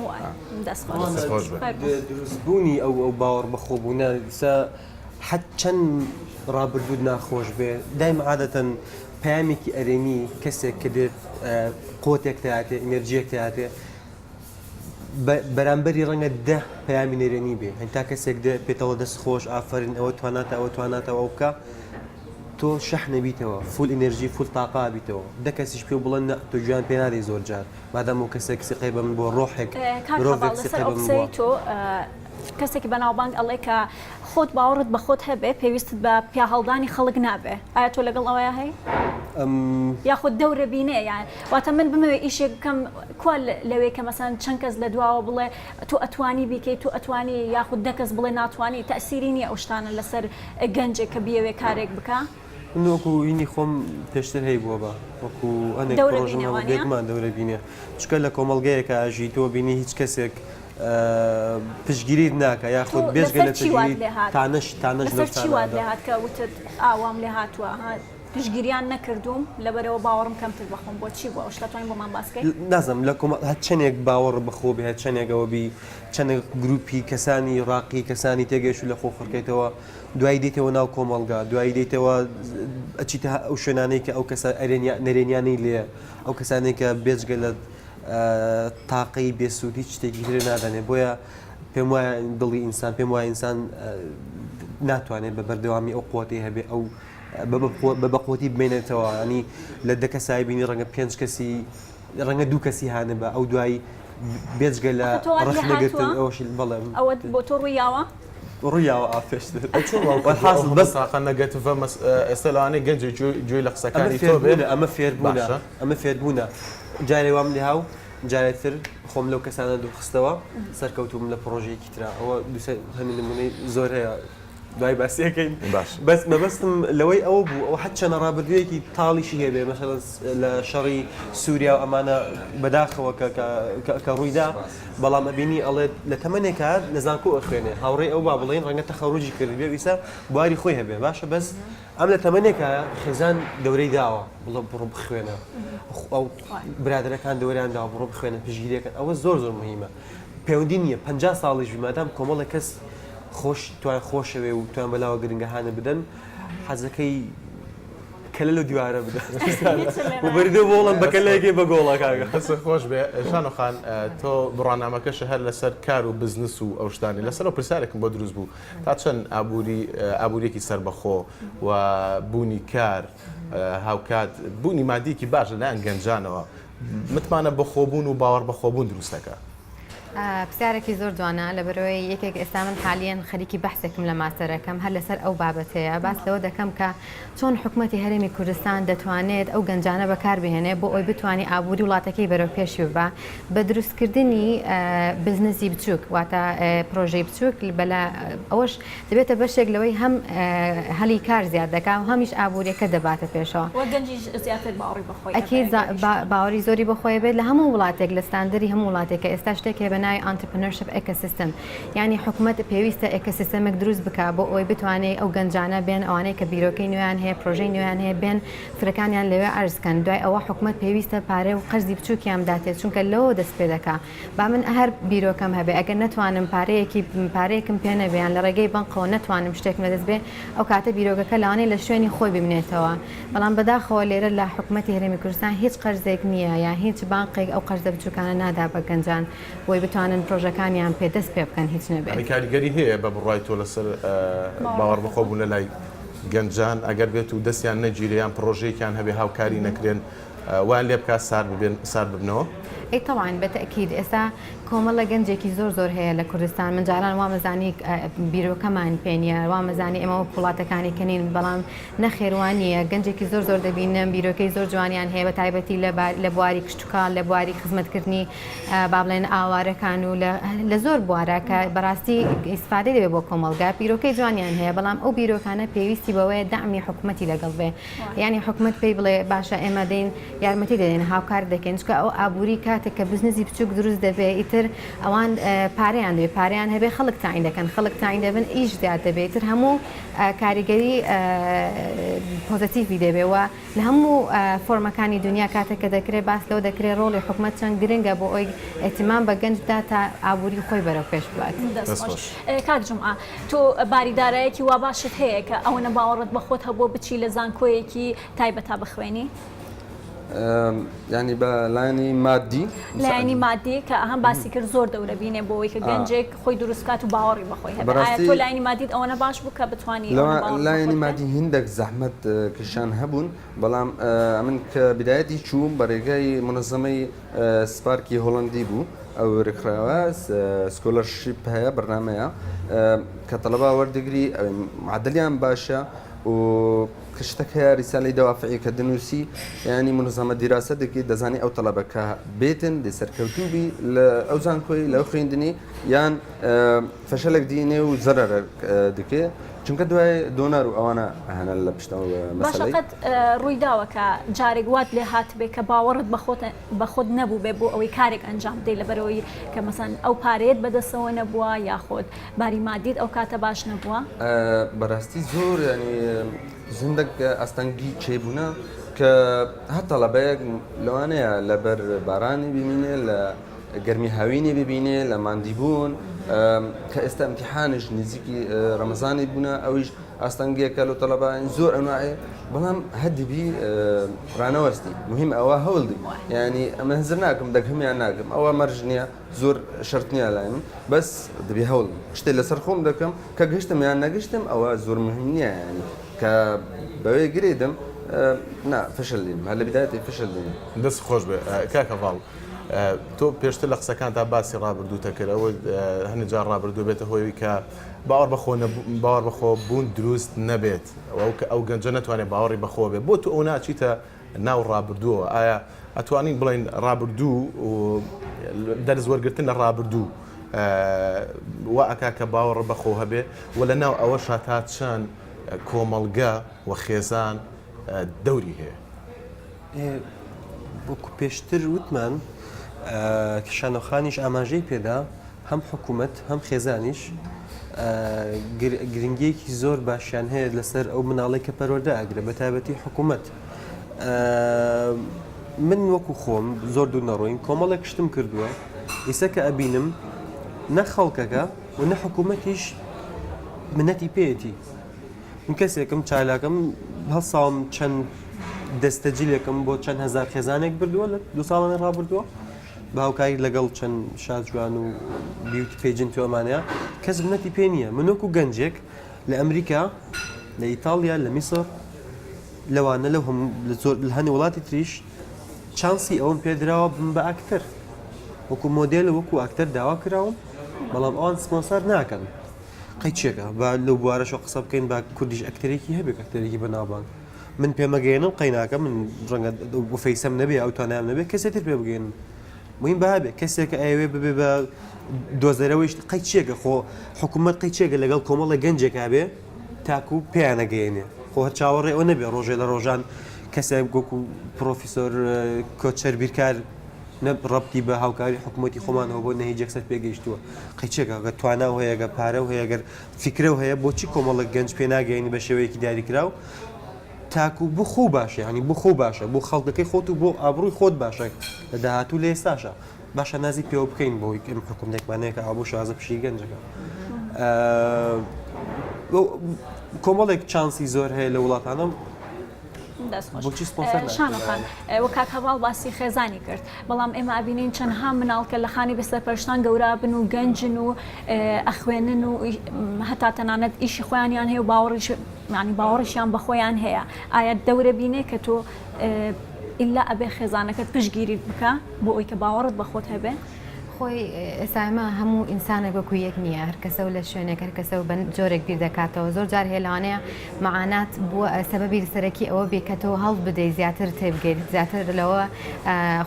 دروستبوونی ئەو ئەو باوەڕ بەخۆبوونە ئیسا حەت چەند ڕابردووت ناخۆش بێ دایم عادەتەن پەیامێکی ئەرێنی کەسێک کە دێت قوتێک تیاتێ ئینەرجیەک تیاتێ بەرامبەری ڕەنگە دە پەیامی نەرێنی بێ هەن تا کەسێک دێ پێتەوە دەست خۆش ئافرین ئەوە تواناتە ئەوە تواناتەوە ئەو بکە تۆ شەحنە بیتەوە full energy full تاقا بیتەوە دە کەسیش پێ بڵێن نە تۆ گوێیان پێ نادەی زۆر جار مادام ئەو کەسێک سیقەی بە من بووە ڕۆحێک کاک مرۆڤێک هەڤاڵ لەسەر سیقەی ئەو بە من قسەی بووە. تۆ کەسێکی بەناوبانگ ئەڵێ کە خۆت باوەڕت بە خۆت هەبێ پێویستت بە پیاهەڵدانی خەڵک نابێ ئایا تۆ لەگەڵ ئەوەیا هەی؟ یاخود دەورە بینێ یان واتە من بمەوێ ئیشێک بکەم کوا لەوێ کە مەسەن چەند کەس لە دواوە بڵێ تۆ ئەتوانی بیکەی تۆ ئەتوانی یاخود دە کەس بڵێ ناتوانی تەئسیری نییە ئەو شتانە لەسەر گەنجێک کە بیەوێ کارێک بکا؟ من وەکو هینی خۆم پێشتر هەیبووە بە وەکو هەندێک دەورە پڕۆژەم بینێ هەبوو وانیە؟ بێگومان دەورە بینێ چونکە لە کۆمەڵگەیەکا ئەژی تۆ بینی هیچ کەسێک پشتگیریت ناکا تۆ یاخود بێجگە لەسەر لە چی وات پشتگیریت لێ هات؟ تانەش تانەش لەو لەسەر چی شتانە وات ئەدا. لێ هات کە وتت ئا وام لێ هاتووە ها پشتگیریان نەکردووم لەبەرئەوە باوەڕم کەمتر بە خۆم بووە چی بووە ئەو شتە توانی بۆمان باس کەی؟ نازانم لە کۆمەڵ هەر چەنێک باوەڕ بە خۆ بێ هەر چەنێک ئەوە بی چەنێک گروپی کەسانی ڕاقی کەسانی تێگەیشتوو لە خۆ خڕکەیتەوە دوایی دێیتەوە ناو کۆمەڵگا دوایی دێیتەوە ئەچیتە ئەو شوێنانەی کە ئەو کەسە ئەرێنیا نەرێنیانەی لێیە ئەو کەسانەی کە بێجگە لە تاقەی بێسوود هیچ شتێکی تر نادەنێ بۆیە پێم وایە دڵی ئینسان پێم وایە ئینسان ناتوانێت بە بەردەوامی ئەو قوتەی هەبێ ئەو بە بەقوتی بمێنێتەوە ینی لە دە کەسای بینی ڕەنگە پێنج کەسی ڕەنگە دوو کەسی هاانە بە ئەو دوایی بێجگە لە ڕەخنەگرتن ئەوەشی بەڵێ ئەوە بۆ تۆ ڕوویاوە ڕوویاوە ئا پێشتر چۆن وا وەلحاسڵ بەس تاقە negative ە مەس ئێستا لەوانەیە گەنجێک گوێی لە ئەمە قسەکانی تۆ بێ فێربوونە ئەمە فێربوونە باشە ئەمە فێربوونە جارێ وام لێهاو جارێ تر خۆم لەو کەسانە دوورخستەوە سەرکەوتووم لە پڕۆژەیەکی ترا ئەوە دووسێ هەنێ نمونەی زۆر هەیە دوای باسیەکەین باش بەس مەبەستم لەوەی ئەوە بوو ئەوە حەت چەنە ڕابردوویەکی تاڵیشی هەبێ مەسەلەن لە شەڕی سووریا و ئەمانە بەداخەوە کە کە کە ڕوویدا بەڵام ئەبینی ئەڵێت لە تەمەنێکا لە زانکۆ ئەخوێنێ هاوڕێی ئەو با بڵێین ڕەنگە تەخەڕوجی کردبێ و ئیسا بواری خۆی هەبێ باشە بەس ئەم لە تەمەنێکا خێزان دەورەی داوە بڵێ بڕۆ بخوێنە ئەو برادەرەکان دەوریان داوە بڕۆ بخوێنە پشتگیریەکەن ئەوە زۆر زۆر مهمە پەیوەندی نییە 50 ساڵیش بی مادام کۆمەڵێک کەس خۆش توان خۆشەوێ و توان بەلاوە گرنگەهانە بدەن حەزەکەی. کەلە لەو دیوارە بدە مبەریدە بۆڵم بە کەلەیەکی بە گۆڵە کاکە. دەستت خۆش بێ شانۆ خان تۆ بڕوانامەکەشت هەر لەسەر کار و بزنس و ئەو شتانەی لەسەر ئەو پرسیارێکم بۆ دروست بوو تا چەند ئابووری ئابووریەکی سەربەخۆ و بوونی کار هاوکات بوونی مادیەکی باش لەلایەن گەنجانەوە متمانە بەخۆبوون و باوەڕ بەخۆبوون دروست دەکا؟ پرسیارێکی زۆر جوانە لەبەرئەوەی یەکێک ئێستا من حالیەن خەریکی بەحسێکم لە ماستەرەکەم هەر لەسەر ئەو بابەتەیە باس لەوە دەکەم کە چۆن حکومەتی هەرێمی کوردستان دەتوانێت ئەو گەنجانە بەکاربهێنێ بۆ ئەوی بتوانێ ئابووری وڵاتەکەی بەرەو پێشی ببا بە دروستکردنی بزنسی بچووک واتە پرۆژەی بچووک بەلا ئەوەش دەبێتە بەشێک لەوەی هەم هەلی کار زیاد دەکا و هەمیش ئابووریەکە دەباتە پێشەوە. وە گەنجیش زیاتر باوەڕی بە خۆی ئەکید باوەری زۆری بە خۆی بێت لە هەموو وڵاتێک لە ستاندەری هەموو وڵاتێک کە ئێستا شتێک هەیە بە ناوی entrepreneurship ecosystem یانی حکومەت پێویستە ecosystem ێک دروست بکا بۆ ئەوەی بتوانێت ئەو گەنجانە بێن ئەوانەی کە بیرۆکەی نوێیان هەیە پرۆژەی نوێیان هەیە بێن فکرەکانیان لەوێ عەرز کەن دوای ئەوە حکومەت پێویستە پارە و قەرزی بچووکیان بداتێ چونکە لەوە دەست پێ دەکا با من هەر بیرۆکەم هەبێ ئەگەر نەتوانم پارەیەکی پارەیەکم پێ نەبێ یان لە ڕێگەی بەنقەوە نەتوانم شتێکم لەدەست بێ ئەو کاتە بیرۆکەکە لەوانەیە لە شوێنی خۆی بمینێتەوە بەڵام بەداخەوە لێرە لە حکومەتی هەرێمی کوردستان هیچ قەرزێک نییە یان هیچ بانقێک ئەو قەرزە بچووکانە نادا بە گەنجان بۆی بتوانن پرۆژەکانیان پێ دەست پێ بکەن هیچ نەبێت. یانی کاریگەری هەیە بە بڕوای تۆ لەسەر باوەڕ بەخۆبوون لە لای گەنجان ئەگەر بێت و دەستیان نەگیرێ یان پڕۆژەیەکیان هەبێ هاوکاری نەکرێن وایان لێ بکات سارد ببێن سارد ببنەوە؟ ئەی تەبعەن بە تەئکید ئێستا کۆمەڵە گەنجێکی زۆر زۆر هەیە لە کوردستان من جاران وامەزانی بیرۆکەمان پێ نییە وامەزانی ئێمە وەک وڵاتەکانی کە نین بەڵام نەخێر وا نییە گەنجێکی زۆر زۆر دەبینم بیرۆکەی زۆر جوانیان هەیە بە تایبەتی لە بواری کشتوکاڵ لە بواری خزمەتکردنی با بڵێن ئاوارەکان و لە زۆر بوارە کە بەڕاستی ئیسفادەی دەبێت بۆ کۆمەڵگا بیرۆکەی جوانیان هەیە بەڵام ئەو بیرۆکانە پێویستی بەوەیە دەعمی حکومەتی لەگەڵ بێ یانی حکومەت پێی بڵێ باشە ئێمە دێین یارمەتی دەدەین هاوکار دەکەین چونکە ئەو ئابووری کاتێک کە بزنسی بچووک دروست دەبێ ئیتر ئەوان پارەیان دەبێ پارەیان هەبێ خەڵک تاین دەکەن خەڵک تاین دەبن ئیش زیاد دەبێ ئیتر هەموو کاریگەری پۆزەتیڤی دەبێ و لە هەموو فۆرمەکانی دنیا کاتێک کە دەکرێت باس لەوە دەکرێت ڕۆڵی حکومەت چەند گرنگە بۆ ئەوی ئیهتیمام بە گەنج بدات تا ئابووری خۆی بەرەو پێش ببات. دەست خۆش. کاک جومعە تۆ باری دارایەکی وا باشت هەیە کە ئەوەنە باوەڕت بە خۆت هەبووە بچی لە زانکۆیەکی تایبەتا بخوێنی؟ یانی بە لایەنی مادی؟ لایەنی مادی کە ئەهەم باسی کرد زۆر دەورە بینێ بۆ ئەوەی کە گەنجێک خۆی دروست بکات و باوەڕی بە خۆی هەبێ ئایا تۆ لایەنی مادیت ئەوەنە باش بوو کە بتوانی ئەوەنە باوەڕ بە خۆت لایەنی مادی هیندەک زەحمەت کشان هەبوون بەڵام ئەمن کە بدایەتی چووم بە رێگای مونەزەمەی سپارکی هۆڵەندی بوو ئەو رێکخراوە scholarship هەیە بەرنامەیە کە تەڵەبا وەردەگری معدلیان باشە و کە شتەک هەیە ریسالەی دەوافعی کە دەنووسی ینی منظەمە دیراسە دەکەی دەزانی ئەو تەڵەبە کە بێتن دێ سەرکەوتوو بی لە ئەو زانکۆی لەو خوێندنی یان فەشەلێک دینێ و زەرەر دکێ چونکە دوای دۆنار و ئەوانە هەنە لە پشت ئەو باشە مەسەلەی. قەت ڕووی داوە کە جارێک وات لێ هاتبێ کە باوەڕت بە خۆت بە خۆت نەبووبێ بۆ ئەوەی کارێک ئەنجام بدەی لەبەرئەوەی کە مەسەن ئەو پارەیەت بەدەستەوە نەبووە یاخود باری مادیت ئەو کاتە باش نەبووە؟ بەڕاستی زۆر یانی زندەک ئاستەنگی چێبوونە کە هەر تەڵەبەیەک لەوانەیە لەبەر بارانی بمینێ لە گەرمی هاوینی ببینێ لە ماندیبوون کە ئێستا ئیمتیحانیش نزیکی ڕەمەزانی بوونە ئەویش ئاستەنگیەکە لۆ تەڵەبە زۆر ئەنواعێ بەڵام هەدبی ڕانەوەستی مهم ئەوە هەوڵدی یعنی ئەمە هزر ناکەم دەگەم یان ناگەم ئەوە مەرج نییە زۆر شەرت نییە لای من بەس دەبێ هەوڵ شتێ لەسەر خۆم دەکەم کە گەشتم یان نەگەشتم ئەوە زۆر مهم نییە یعنی کە بەوێ گرێدم نا فشل دیم هەر لە بدایەتی فشل دیم. دەست خۆش بێ کاک هەڤاڵ تۆ پێشتر لە قسەکانتا باسی ڕابردووتە کرد ئەوە هەندێک جار ڕابردوو بێتە هۆی کە باوەڕ بەخۆ باوەڕ بەخۆ بوون دروست نەبێت ئەو کە ئەو گەنجە نەتوانێت باوەڕی بەخۆ بێ بۆ تۆ ئەو ناچیتە ناو ڕابردووەوە ئایا ئەتوانین بڵێین ڕابردوو دەرس وەرگتن لە ڕابردوو وا ئەکا کە باوەڕ بەخۆ هەبێ و لە ناو ئەوەشا تا چەند کۆمەڵگە و خێزان دەوری هەیە؟ وەکو پێشتر وتمان کە شانۆخانیش ئاماژەی پێدا هەم حکوومەت هەم خێزانیش گرنگیەکی زۆر باشیان هەیە لەسەر ئەو مناڵی کە پەروەردە ئەگرە بە تایبەتی حکوومەت من وەکو خۆم زۆر دوور نەڕۆین کۆمەڵێک شتم کردووە ئیسە کە ئەبینم نە خەڵکەکە و نە حکوومەتیش منەتی پێیەتی من کەسێکم چالاکم هەڵساوم چەند. دەستەجلێکم بۆ چەند هەزار خێزانێک بردووە لە دو ساڵانی ڕابردووە بە هاوکاری لەگەڵ چەند شاجوان و beauty pageant و ئەمانەیە کەس منەتی پێ نییە من وەکو گەنجێک لە ئەمریکا لە ئیتاڵیا لە میسر لەوانە لەو هەموو لە زۆر لە هەنێ وڵاتی تریش چانسی ئەوەم پێدراوە بم بە ئەکتەر وەکو مۆدێل وەکو ئەکتەر داوا کراوم بەڵام ئەوان سپۆنسەر ناکەن قەی چێکە با لەو بوارەشەوە قسە بکەین با کوردیش ئەکتەرێکی هەبێت ئەکتەرێکی بەناوبانگ من پێمەگەێنم قەیناکە من ڕەنگە فەیسەم نەبێ ئەو توانایان نەبێ کەسێ تر پێ بگەێنم مهم با هەبێ کەسێک ئەیەوێ ببێ بە دۆزەرەوەی قەی چێکە خۆ حکوومەت قەی چێکە لەگەڵ کۆمەڵە گەنجێکا بێ تاکو پێیانەگەیەنێ خۆ هەر چاوەڕێ ئەوە نەبێ ڕۆژێ لە ڕۆژان کەسێک وەکو پرۆفیسۆر کۆچەر بیرکار نە ڕەبتی بە هاوکاری حکوومەتی خۆمانەوە بۆ نەهیج یەکسەر پێگەیشتووە قەیچێکە گەر توانا و هەیە گەر پارە و هەیە گەر فیکرە و هەیە بۆچی کۆمەڵێک گەنج پێ ناگەیەنی بە شێوەیەکی دیاریکراو تاکو بۆ خۆو باشە یانی بۆ خۆو باشە بۆ خەڵکەکەی خۆت و بۆ ئابڕووی خۆت باشە لە داهاتوو لە ئێستاشا باشە نازی پێوە بکەین بۆی ئەم حکوومەتێکمان هەیە کە ئابوو شازە پشی گەنجەکە کۆمەڵێک چانسی زۆر هەیە لە وڵاتانە بۆچی سپۆنسەر شانۆ خان وە کاک هەڤاڵ باسی خێزانی کرد بەڵام ئێمە ئەبینین چەندها مناڵ کە لە خانی بەسەرپەرشتان گەورە بن و گەنجن و ئەخوێنن و هەتا تەنانەت ئیشی خۆیانیان هەیە و باوەڕیش یانی باوەڕیشیان بە خۆیان هەیە ئایا دەورە بینێ کە تۆ ئیلا ئەبێ خێزانەکەت پشتگیریت بکا بۆ ئەوی کە باوەڕت بە خۆت هەبێ؟ خۆی ئێستا ئێمە هەموو ئینسانێک وەکو یەک نییە هەر کەسە و لە شوێنێک هەر کەسە و بە جۆرێک بیر دەکاتەوە زۆر جار هەیە لەوانەیە مەعانات بووە سەبەبی سەرەکی ئەوە بێ کە تۆ هەڵ بدەی زیاتر تێبگەیت زیاتر لەوە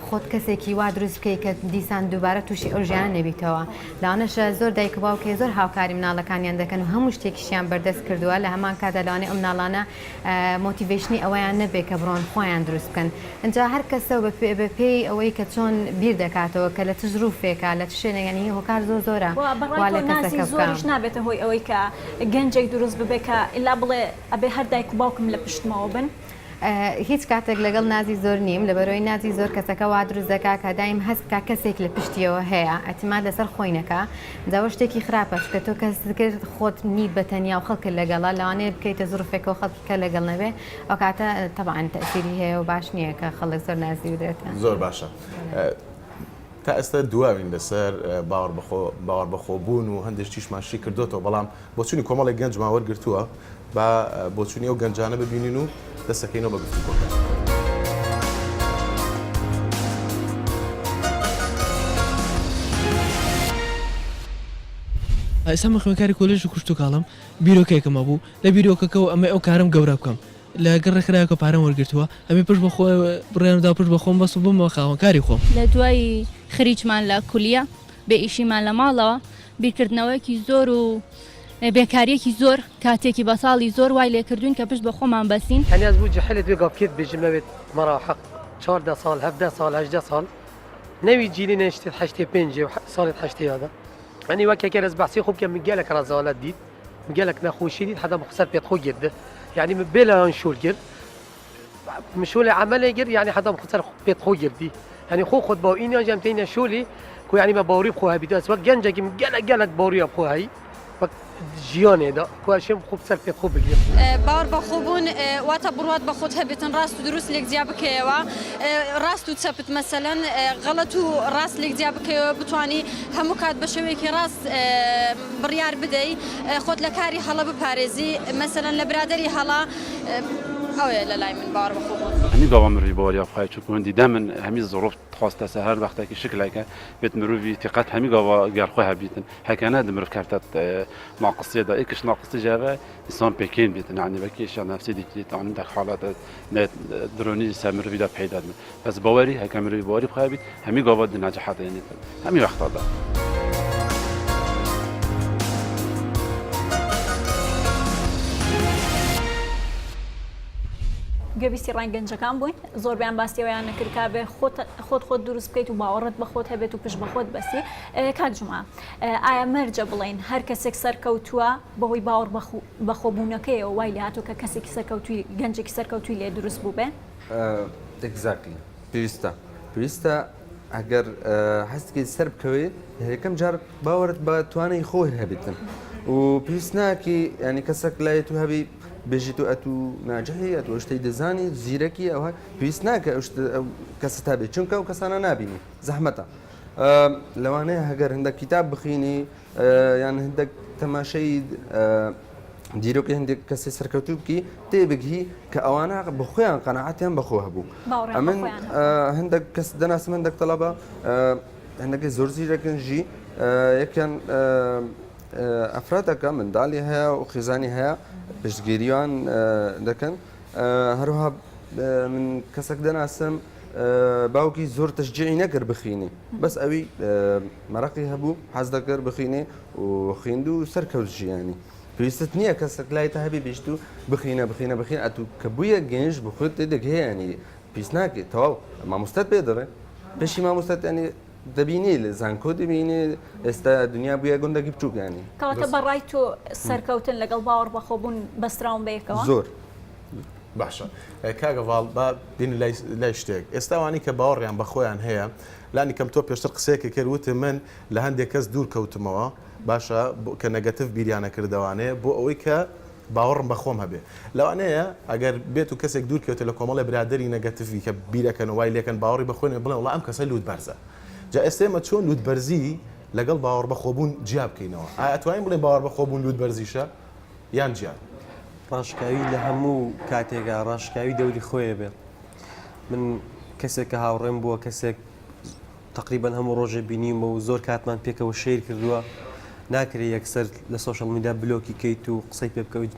خۆت کەسێکی وا دروست بکەیت کە دیسان دووبارە تووشی ئەو ژیانە نەبیتەوە لەوانەشە زۆر دایک و باوک هەیە زۆر هاوکاری مناڵەکانیان دەکەن و هەموو شتێکیشیان بەردەست کردووە لە هەمان کاتدا لەوانەیە ئەو مناڵانە motivation ی ئەوەیان نەبێ کە بڕۆن خۆیان دروست بکەن ئینجا هەر کەسە و بە پێی ئەوەی کە چۆن بیر دەکاتەوە کە لە چ زروفێکە لە چ شوێنێک یانی هۆکار زۆر زۆرە وە بە ڕای وا تۆ لە نازی کەسەکە بکا. زۆریش نابێتە هۆی ئەوەی کە گەنجێک دروست ببێ کە ئیلا بڵێ ئەبێ هەر دایک و باوکم لە پشتمەوە بن؟ هیچ کاتێک لەگەڵ نازی زۆر نیم لەبەرئەوەی نازی زۆر کەسەکە وا دروست دەکا کە دایم هەست بکا کەسێک لە پشتیەوە هەیە ئیعتیماد لەسەر خۆی نەکا جا ئەوە شتێکی خراپە چونکە تۆ کەست کرد خۆت نیت بە تەنیا و خەڵکت لەگەڵە لەوانەیە بکەیتە زروفێکەوە خەڵکی کە لەگەڵ نەبێ ئەو کاتە تەبعەن تەئسیری هەیە و باش نییە کە خەڵک زۆر نازی بدرێتە. زۆر باشە تا ئێستا دواوین لەسەر باوەڕ بەخۆ باوەڕ بەخۆبوون و هەندێک شتیشمان شی کردۆتەوە بەڵام بۆچوونی کۆمەڵێک گەنجمان وەرگرتووە با بۆچوونی ئەو گەنجانە ببینین و دەستەکەینەوە بە گفتوگۆکە. ئێستا من خوێندکاری کۆلێژی کشتوکاڵم، بیرۆکەیەکم هەبوو، لە بیرۆکەکەوە ئەمەی ئەو کارەم گەورە بکەم، لە گەڕ ڕێکخراوێکەوە پارەم وەرگرتووە، ئەمەی پشت بە خۆ بڕیارم داوە پشت بە خۆم بەستم ببمە خاوەن کاری خۆم. لە دوای خریجمان لە کولیە، بێ ئیشیمان لە ماڵەوە، بیرکردنەوەیەکی زۆر و بێکارییەکی زۆر، کاتێکی بەتاڵی زۆر وای لێکردووین کە پشت بە خۆمان بەستین. یانی ئەز بوو جحلت وێ گاف کێت بێژم ئەوێت مەراحق 14 ساڵ 17 ساڵ 18 ساڵ نەوی جیلی نەشتێت حەشتێ پێنجێ و ساڵێت حەشتێ یادە یانی وەک یەکێ ئەز بەحسی خۆ بکەم من گەلەک ڕەزالەت دیت من گەلەک نەخۆشی دیت حەتا من سەر پێت خۆ گرد یانی من بێ لایان شۆل کرد من شۆلی عەمەلێ کرد یانی حەتا من سەر پێت خۆ گردی یانی خۆ خۆت باو ئینیان جەم تێینە شۆلی کو یانی مە باوری بخۆ هەبیت ئەس وەک گەنجێکی من گەلەک گەلەک باوریە بخۆ هەی وەک ژیانێدا کو ئەشێم خۆ سەر پێت خۆ بگرم. باوەڕ بەخۆبوون واتە بڕوات بە خۆت هەبێتن ڕاست و دروست لێک جیا بکەیەوە ڕاست و چەپت مەسەلەن غەڵەت و ڕاست لێک جیا بکەیەوە بتانی هەموو کات بە شێوەیەکی ڕاست بڕیار بدەی خۆت لە کاری هەڵە بپارێزی مەسەلەن لە برادەری هەڵە ئەوەیە لە لای من باوەڕ بەخۆبوون. هەمی گاوا مروی باوەریا بخوای چونکو هندی دەمن هەمی زروف خواستەسە هەر وەختەکی شکلەکە بێت مروی ثقت هەمی گاوا گەر خوی هەبیتن هەکەنە د مرۆڤ کەفتە ناقصیە دا ئێکش ناقصی ژەڤە ئینسان پێکێن بێتن یعنی وەکی ئێشیا نەفسی دیکریت یعنی دەک حالەتە درۆنی سەر مرۆڤی دا پەیدا دبن بەس باوەری هەکە مرۆڤی باوەری بخوای بیت هەمی گاوا د نەجحات دێنێتن هەمی وەختا دا. گوێبیستی ڕای گەنجەکان بووین زۆربیان باسی ئەوەیان نەکرد کا بێ خۆت خۆت خۆت دروست بکەیت و باوەڕت بە خۆت هەبێت و پشت بە خۆت بەستی کاک جومعە ئایا مەرجە بڵێین هەر کەسێک سەرکەوتووە بەهۆی باوەڕ بەخۆبوونەکەیەوە وای لێهاتووە کە کەسێکی سەرکەوتووی گەنجێکی سەرکەوتووی لێ دروست بووبێ؟ Exactly پێویستە پێویستە ئەگەر هەستکەیت سەر بکەوێ یەکەم جار باوەرت بە توانای خۆی هەبیتن و پێویست ناکی ینی کەسێک لای تو هەبی. بێژی تو ئەتوو ناجحی ئەتوو ئەو شتەی دەزانی زیرەکی ئەوها پێویست ناکە ئەو شتە ئەو کەسە تا بێت چونکە ئەو کەسانە نابینی زەحمەتە لەوانەیە هەگەر هەندێک کتاب بخینی یان هەندێک تەماشای دیرۆکی هەندێک کەسی سەرکەوتوو بکی تێبگهی کە ئەوانە بەخۆیان قەنەعەتیان بەخۆ هەبوو ئەمن هەندێک کەس دەناسم هەندێک تەڵەبە هەندێکی زۆر زیرەکن ژی یەکیان ئەفرەتەکە منداڵی هەیە و خێزانی هەیە پشتگیریان دەکەن هەروها من کەسێک دەناسم باوکی زۆر تەشجیعی نەکرد بخینی بەس ئەوی مەرەقی هەبوو حەز دەکرد بخینێ و خوێند و سەرکەوت ژیانی پێویستت نییە کەسێک لای تە هەبی بیشت و بخینە بخینە بخین ئەتوو کە بوویە گەنج بخۆت تێدەگەیانی پێویست ناکەیت تەواو مامۆستات پێ دەڵێ پێشی مامۆستات ینی دەبینی لە زانکۆ دەبینی ئێستا دنیا بووە گوندێکی بچووک ینی کەواتە بە ڕای تۆ سەرکەوتن لەگەڵ باوەڕ بەخۆبوون بەستراون بەیەکەوە؟ زۆر. باشە کاک هەڤاڵ با بین لای لای شتێک ئێستا ئەوانەی کە باوەڕیان بە خۆیان هەیە لانی کەم تۆ پێشتر قسەیەکە کرد وتم من لە هەندێک کەس دوور کەوتمەوە باشە کە negative بیریانە کردەوانەیە بۆ ئەوەی کە باوەڕم بە خۆم هەبێ. لەوانەیە ئەگەر بێت و کەسێک دوور کەوێتە لە کۆمەڵێ برادەری negative ی کە بیرەکەن و وای لێکەن باوەڕی بە خۆی نەبێ بڵێن وەڵا ئەم کەسە لووت بەرزە. جا ئێستا ئێمە چۆن لووت بەرزی لەگەڵ باوەڕ بە خۆبوون جیا بکەینەوە؟ ئایا ئەتوانین بڵێین باوەڕ بە خۆبوون لووت بەرزیشە یان جیان؟ ڕاشکاوی لە هەموو کاتێکا ڕاشکاوی دەوری خۆی ئەبێ. من کەسێک کە هاوڕێم بووە کەسێک تەقریبەن هەموو ڕۆژێ بینیومە و زۆر کاتمان پێکەوە share کردووە ناکرێ یەکسەر لە social media بلۆکی کەیت و قسەی پێ بکەویت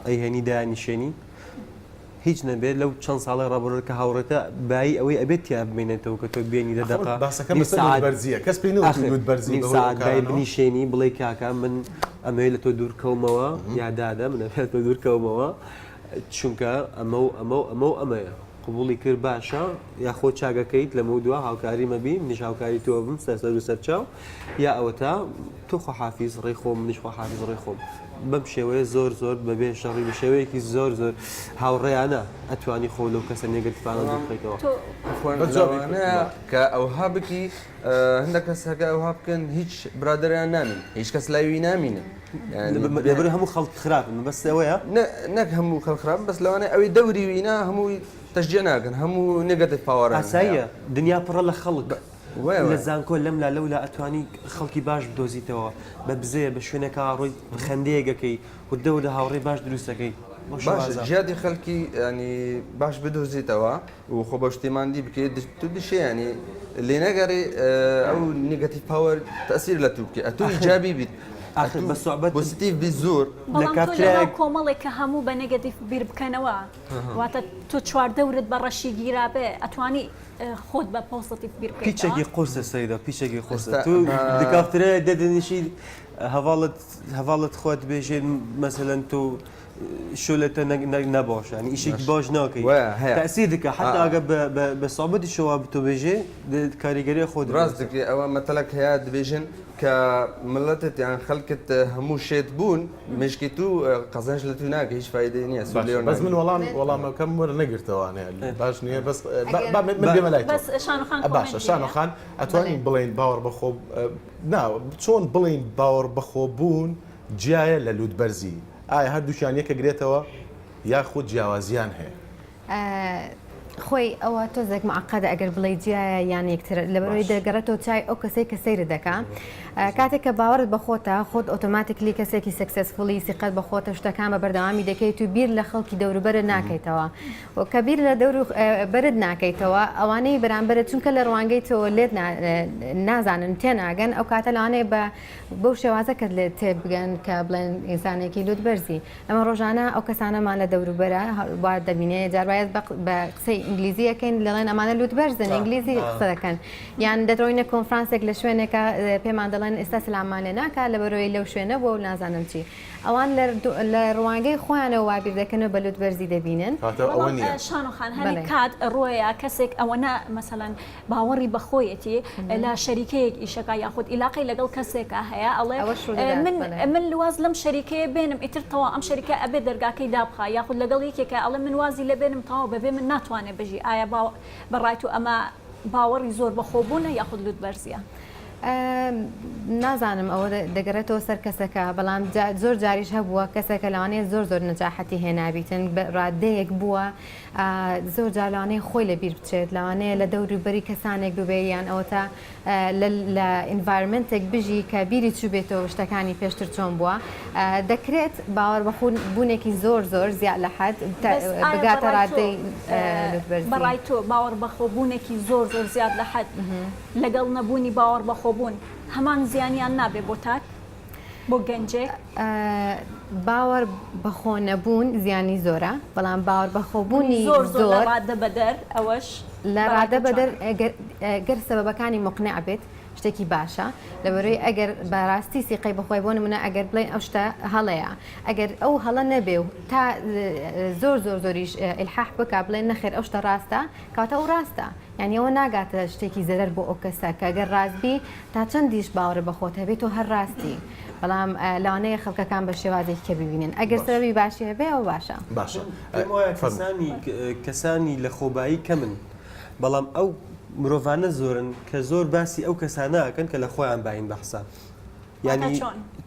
ئەیهێنی دایانیشێنی هیچ نەبێت لەو چەند ساڵی ڕابردوو کە هاوڕێتە بایی ئەوەی ئەبێت تیا بمێنێتەوە کە تۆ بێنی دە دەقە باسەکە بەسەر بەرزیە کەس پێی نەوت بەرزی ساعت دای بنیشێنی بڵێ کاکە من ئەمەوێت لە تۆ دوور کەومەوە یا دادە من ئەمەوێت تۆ دوور کەومەوە چونکە ئەمە و ئەمە و ئەمە و ئەمەیە قبوڵی کرد باشە یاخۆ چاگەکەیت لەمەودوا هاوکاری مەبی منیش هاوکاری تۆ بم سەرسەر و سەرچاو یا ئەوەتا تۆ خواحافیز ڕێی خۆم منیش خواحافیز ڕێی خۆم بەم شێوەیە زۆر زۆر بەبێ شەڕی بە شێوەیەکی زۆر زۆر هاوڕێیانە ئەتوانی خۆ لەو کەسە negative انە دوور بخەیتەوە. لەوانەیە کە ئەوها بکی هەندێک کەس هەکە ئەوها بکەن هیچ برادەریان نامین هیچ کەس لای وی نامینن لەبەر هەموو خەڵک خراپن بەس ئەوەیە نەک هەموو خەڵک خراپ بەس لەوانەیە ئەوی دەوری وینا هەمووی تەشجیع ناکەن هەموو negative power ان ئاساییە دنیا پڕە لە خەڵک لە زانکۆ لەم لا لەولا ئەتوانی خەڵکی باش بدۆزیتەوە بە بزەیە بە شوێنێکا ڕۆی خەندەیەک ئەکەی وردە وردە هاوڕێی باش دروست ئەکەی باشە جیاتی خەلکی ینی باش بدۆزیتەوە و خۆ بە شتێ ماندی بکەی تو دشێ ینی لێ نەگەڕێ ئەو negative power تەسیر لە تو بکەی ئەتو ئیجابی بیت ئاخر بە سوعبەت positive بی زۆر لە بەڵام تۆ لەناو کۆمەڵێک کە هەموو بە negative بیر بکەنەوە واتە تۆ چواردەورت بە ڕەشی گیرابێ ئەتوانی خۆت بە positive بیر بکەیتەوە پیچێکی قورسە سەیدا پیچێکی قورسە تو دکافترە دەدەنیشی هەڤاڵت هەڤاڵت خۆت بێژێ مەسەلەن تۆ شولەتە نەباش ینی ئیشێکی باش ناکەی تەسیر دکە حتا ئەگە بە سابەتی شەوا تۆ بێژێ کاریگەری خۆ ڕاست دەکرێ ئەوە مەتەلەک هەیە دەبێژن کە ملەتت یان خەلکت هەموو شێت بوون مشکی تو قەزەنج لە تو ناکە هیچ فایدەی نییە سوود لێ بەس من وەڵام وەڵامەکەم وەرنەگرتەوانێ باش نییە بەس من بێمە لای بەس شانۆخان باشە شانۆخان ئەتوانین بڵێین باوەڕ بەخۆ نا چۆن بڵێین باوەڕ بەخۆبوون جیایە لە لووتبەرزی، ئایا هەردووکیان یەکەگرێتەوە یاخود جیاوازیان هەیە؟ خۆی ئەوە تۆزێک معقدە ئەگەر بڵێی جیایە یان یەکتر لەبەرەوەی دەگەڕێتەوە چای ئەو کەسەی کە سەیرت دەکا کاتێک کە باوەڕت بە خۆتە خۆت automatically کەسێکی successful ی سیقەت بە خۆتە شتەکان بە بەردەوامی دەکەیت و بیر لە خەڵکی دەوروبەرت ناکەیتەوە و کە بیر لە دەور بەرت ناکەیتەوە ئەوانەی بەرامبەرت چونکە لە ڕوانگەی تۆوە لێت نازانن تێناگەن ئەو کاتە لەوانەیە بە بەو شێوازە کە لێت تێبگەن کە بڵێن ئینسانێکی لوت بەرزی ئەمە ڕۆژانە ئەو کەسانەمان لە دەوروبەرە وا دەبینێ جار وایە بە قسەی ئینگلیزی ئەکەین دەڵێن ئەمانە لوت بەرزن ئینگلیزی قسە دەکەن یان دەرۆینە کۆنفرانسێک لە شوێنێکە پێمان دەڵێن ئێستا سلامان لێ ناکا لەبەرەوەی لەو شوێنە بووە و نازانم چی ئەوان لە ڕوانگەی خۆیانەوە وا بیر دەکەنەوە بە لوت بەرزی دەبینن. بەڵام شانۆ خان هەنێک کات ڕۆیە کەسێک ئەوەنە مەسەلەن باوەڕی بە خۆیەتی لە شەریکەیەک ئیشەکا یاخود ئیلاقەی لەگەڵ کەسێکا هەیە ئەڵێ من من واز لەم شەریکەیە بێنم ئیتر تەواو ئەم شەریکە ئەبێ دەرگاکەی دابخا یاخود لەگەڵ یەکێکە ئەڵێ من وازی لێ بێنم تەواو بەبێ من ناتوانێ بژی ئایا بە ڕای تۆ ئەمە باوەڕی زۆر بەخۆبوونە یاخود لوتبەرزیە؟ نازانم ئەوە دەگەڕێتەوە سەر کەسەکە بەڵام زۆر جاریش هەبووە کەسەکە لەوانەیە زۆر زۆر نەجاحەتی هێنابیتن بە ڕادەیەک بووە زۆر جار لەوانەیە خۆی لە بیر بچێت لەوانەیە لە دەوری بەری کەسانێک ببێ یان ئەوەتا لە environment ێک بژی کە بیری چووبێتەوە شتەکانی پێشتر چۆن بووە دەکرێت باوەڕ بەخۆ بوونێکی زۆر زۆر زیاد لە حەد بگاتە ڕادەی لوتبەرزی. بەڕای تۆ باوەڕ بەخۆبوونێکی زۆر زۆر زیاد لە حەد لەگەڵ نەبوونی باوەڕ بەخۆبوون هەمان زیانیان نابێ بۆ تاک؟ بۆ گەنجێک؟ باوەڕ بەخۆ نەبوون زیانی زۆرە بەڵام باوەڕ بەخۆبوونی زۆر زۆر لە ڕادە بەدەر ئەوەش لە ڕادە بەدەر گەر سەبەبەکانی مقنع بێت شتێکی باشە لەبەرەوەی ئەگەر بەڕاستی سیقەی بەخۆی بۆ نمونە ئەگەر بڵێن ئەو شتە هەڵەیە ئەگەر ئەو هەڵە نەبێ و تا زۆر زۆر زۆریش ئیلحاح بکا بڵێن نەخێر ئەو شتە ڕاستە کەواتە ئەو ڕاستە یانی ئەوە ناگاتە شتێکی زەرەر بۆ ئەو کەسە کە گەر ڕاست بی تا چەندیش باوەڕ بە خۆت هەبێ تۆ هەر ڕاستی بەڵام لەوانەیە خەڵکەکان بە شێوازێکی کە ببینن ئەگەر سەبەبی باشی هەبێ ئەوە باشە. باشە پێم وایە کەسانی کەسانی لە خۆبایی کەمن بەڵام ئەو مرۆڤانە زۆرن کە زۆر باسی ئەو کەسانە ئەکەن کە لە خۆیان باین بە حساب. یانی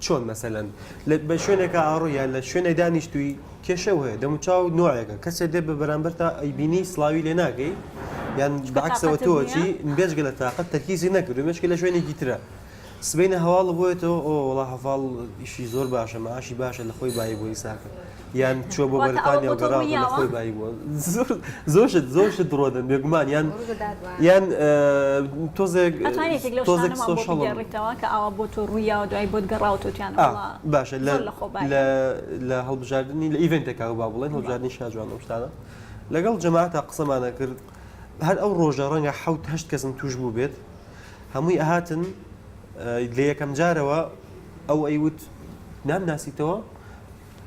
چۆن مەسەلەن بە شوێنێکا ئاڕۆی یان لە شوێنێک دانیشتووی کێشەو هەیە دەموچاو نوعێکە کەسێ دێ بە بەرامبەر تا ئەیبینی سڵاوی لێ ناکەی یان بەعکسەوە تۆ چی بێجگە لە تاقەت تەرکیزی نەکردو مێشکی لە شوێنێکی ترە سبەینە هەواڵ بۆیەتەوە ئۆ وەڵا هەڤاڵ ئیشی زۆر باشە معاشی باشە لە خۆی بایی بۆ ئیساکە یان چوە بۆ بەریتانیا و گەڕاوە لە خۆی بایی بووە زۆر شت زۆر شت ڕۆدەن بێگومان یان یان تۆزێک تۆزێک social کە ئاوا بۆ تۆ ڕوویاوە دوای بۆت گەڕاوە تۆتیان باشە لە هەڵبژاردننی لە event ێکا با بڵێن هەڵبژاردنی شاجوان ئەو شتانە لەگەڵ جەماعەتا قسەمانە کرد هەر ئەو ڕۆژە ڕەنگە حوت هەشت کەسم توش بوو بێت هەمووی ئەهاتن لە یەکەم جارەوە ئەو ئەیوت نامناسیتەوە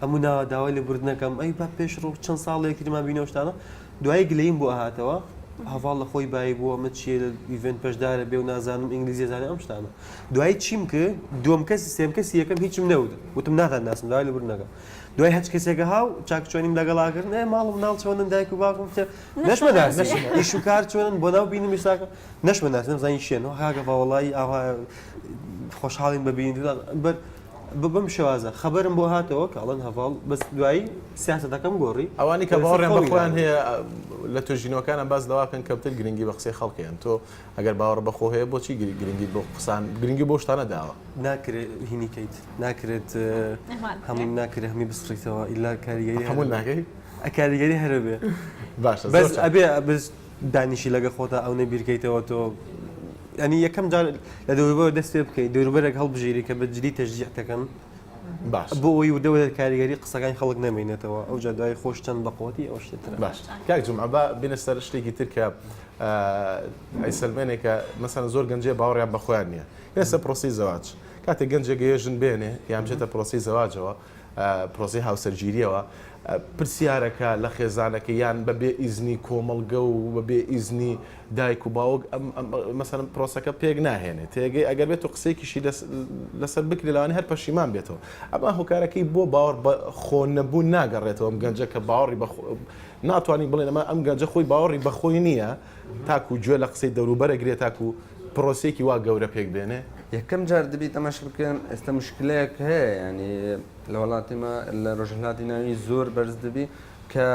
هەموو نا داوای لێبوردن ئەکەم ئەی با پێش ڕۆ چەند ساڵێک یەکتریمان بینەوە شتانە دوایی گلەییم بۆ ئەهاتەوە هەڤاڵ لە خۆی بایی بووە ئەمە چییە لە event بەشدارە بێ و نازانم ئینگلیزی زانێ ئەم شتانە دوایی چیم کرد دووەم کەسی سێم کەسی یەکەم هیچم نەوت وتم ناتان ناسم داوای لێبوردن ئەکەم دوای هەچ کەسێکە هاو چاک چۆنیم لەگەڵا کردن ئێ ماڵ و مناڵ چۆنن دایک و باوکم چ نەشمە ناسی ئیش و کار چۆنن بۆ ناو بینم ئیساکە نەشمە ناسی نەمزانی شێن کاکە وەڵایی ئاوا خۆشحاڵین بە بینین بەر بەم شێوازە خەبەرم بۆ هاتەوە کە ئەڵێن هەڤاڵ بەس دوایی سیاسەتەکەم گۆڕی. ئەوانەی کە باوەڕیان بە خۆیان هەیە لە توێژینەوەکانە باس لەوە کەن کەمتر گرنگی بە قسەی خەڵک هەیە تۆ ئەگەر باوەڕ بە خۆ هەیە بۆچی گرنگیت بۆ قسان گرنگی بۆ شتانە داوە؟ ناکرێت هینی کەیت ناکرێت هەموو ناکرێت هەمووی بسڕیتەوە ئیلا کاریگەری هەموو ناکەی کاریگەری هەرە بێ باشە بەس ئەبێ بەس دانیشی لەگە خۆتا ئەونە بیرکەیتەوە تۆ ینی یەکەم جار لە دەوروبەر دەست پێ بکەیت دەوروبەرێک هەڵبژێری کە بە جدی تەشجیع دەکەن باش بۆ ئەوەی وردە وردە کاریگەری قسەکانی خەڵک نەمێنێتەوە ئەو جا دوای خۆش چەند بەقوەتی ئەو شتێ ترە باش کاک جومعە با بینە سەر شتێکی تر کە ئەیسەلمێنێ کە مەسەن زۆر گەنجێ باوەڕیان بە خۆیان نییە ئێستا پرۆسی زەواج کاتێک گەنجێک گەیە ژن بێنێ یان بچێتە پرۆسی زەواجەوە پرۆسەی هاوسەرگیریەوە پرسیارەکە لە خێزانەکە یان بە بێ ئیزنی کۆمەڵگە و بە بێ ئیزنی دایک و باوک مەسەن پرۆسەکە پێک ناهێنێت تێگەی ئەگەر بێت و قسەیەکیشی لەسەر بکرێ لەوانەیە هەر پەشیمان بێتەوە ئەمە هۆکارەکەی بۆ باوەڕ بە خۆ نەبوون ناگەڕێتەوە ئەم گەنجە کە باوەڕی بە ناتوانین بڵێن ئەمە ئەم گەنجە خۆی باوەڕی بەخۆی نییە تاکو گوێ لە قسەی دەوروبەرەگرێت تاکو پرۆسەیەکی وا گەورە پێک بێنێ؟ یەکەم جار دەبی تەماشا بکەن ئێستا مشکلەیەک هەیە یانی لە وڵاتی ما لە ڕۆژهەلاتی ناوی زۆر بەرز دەبی کە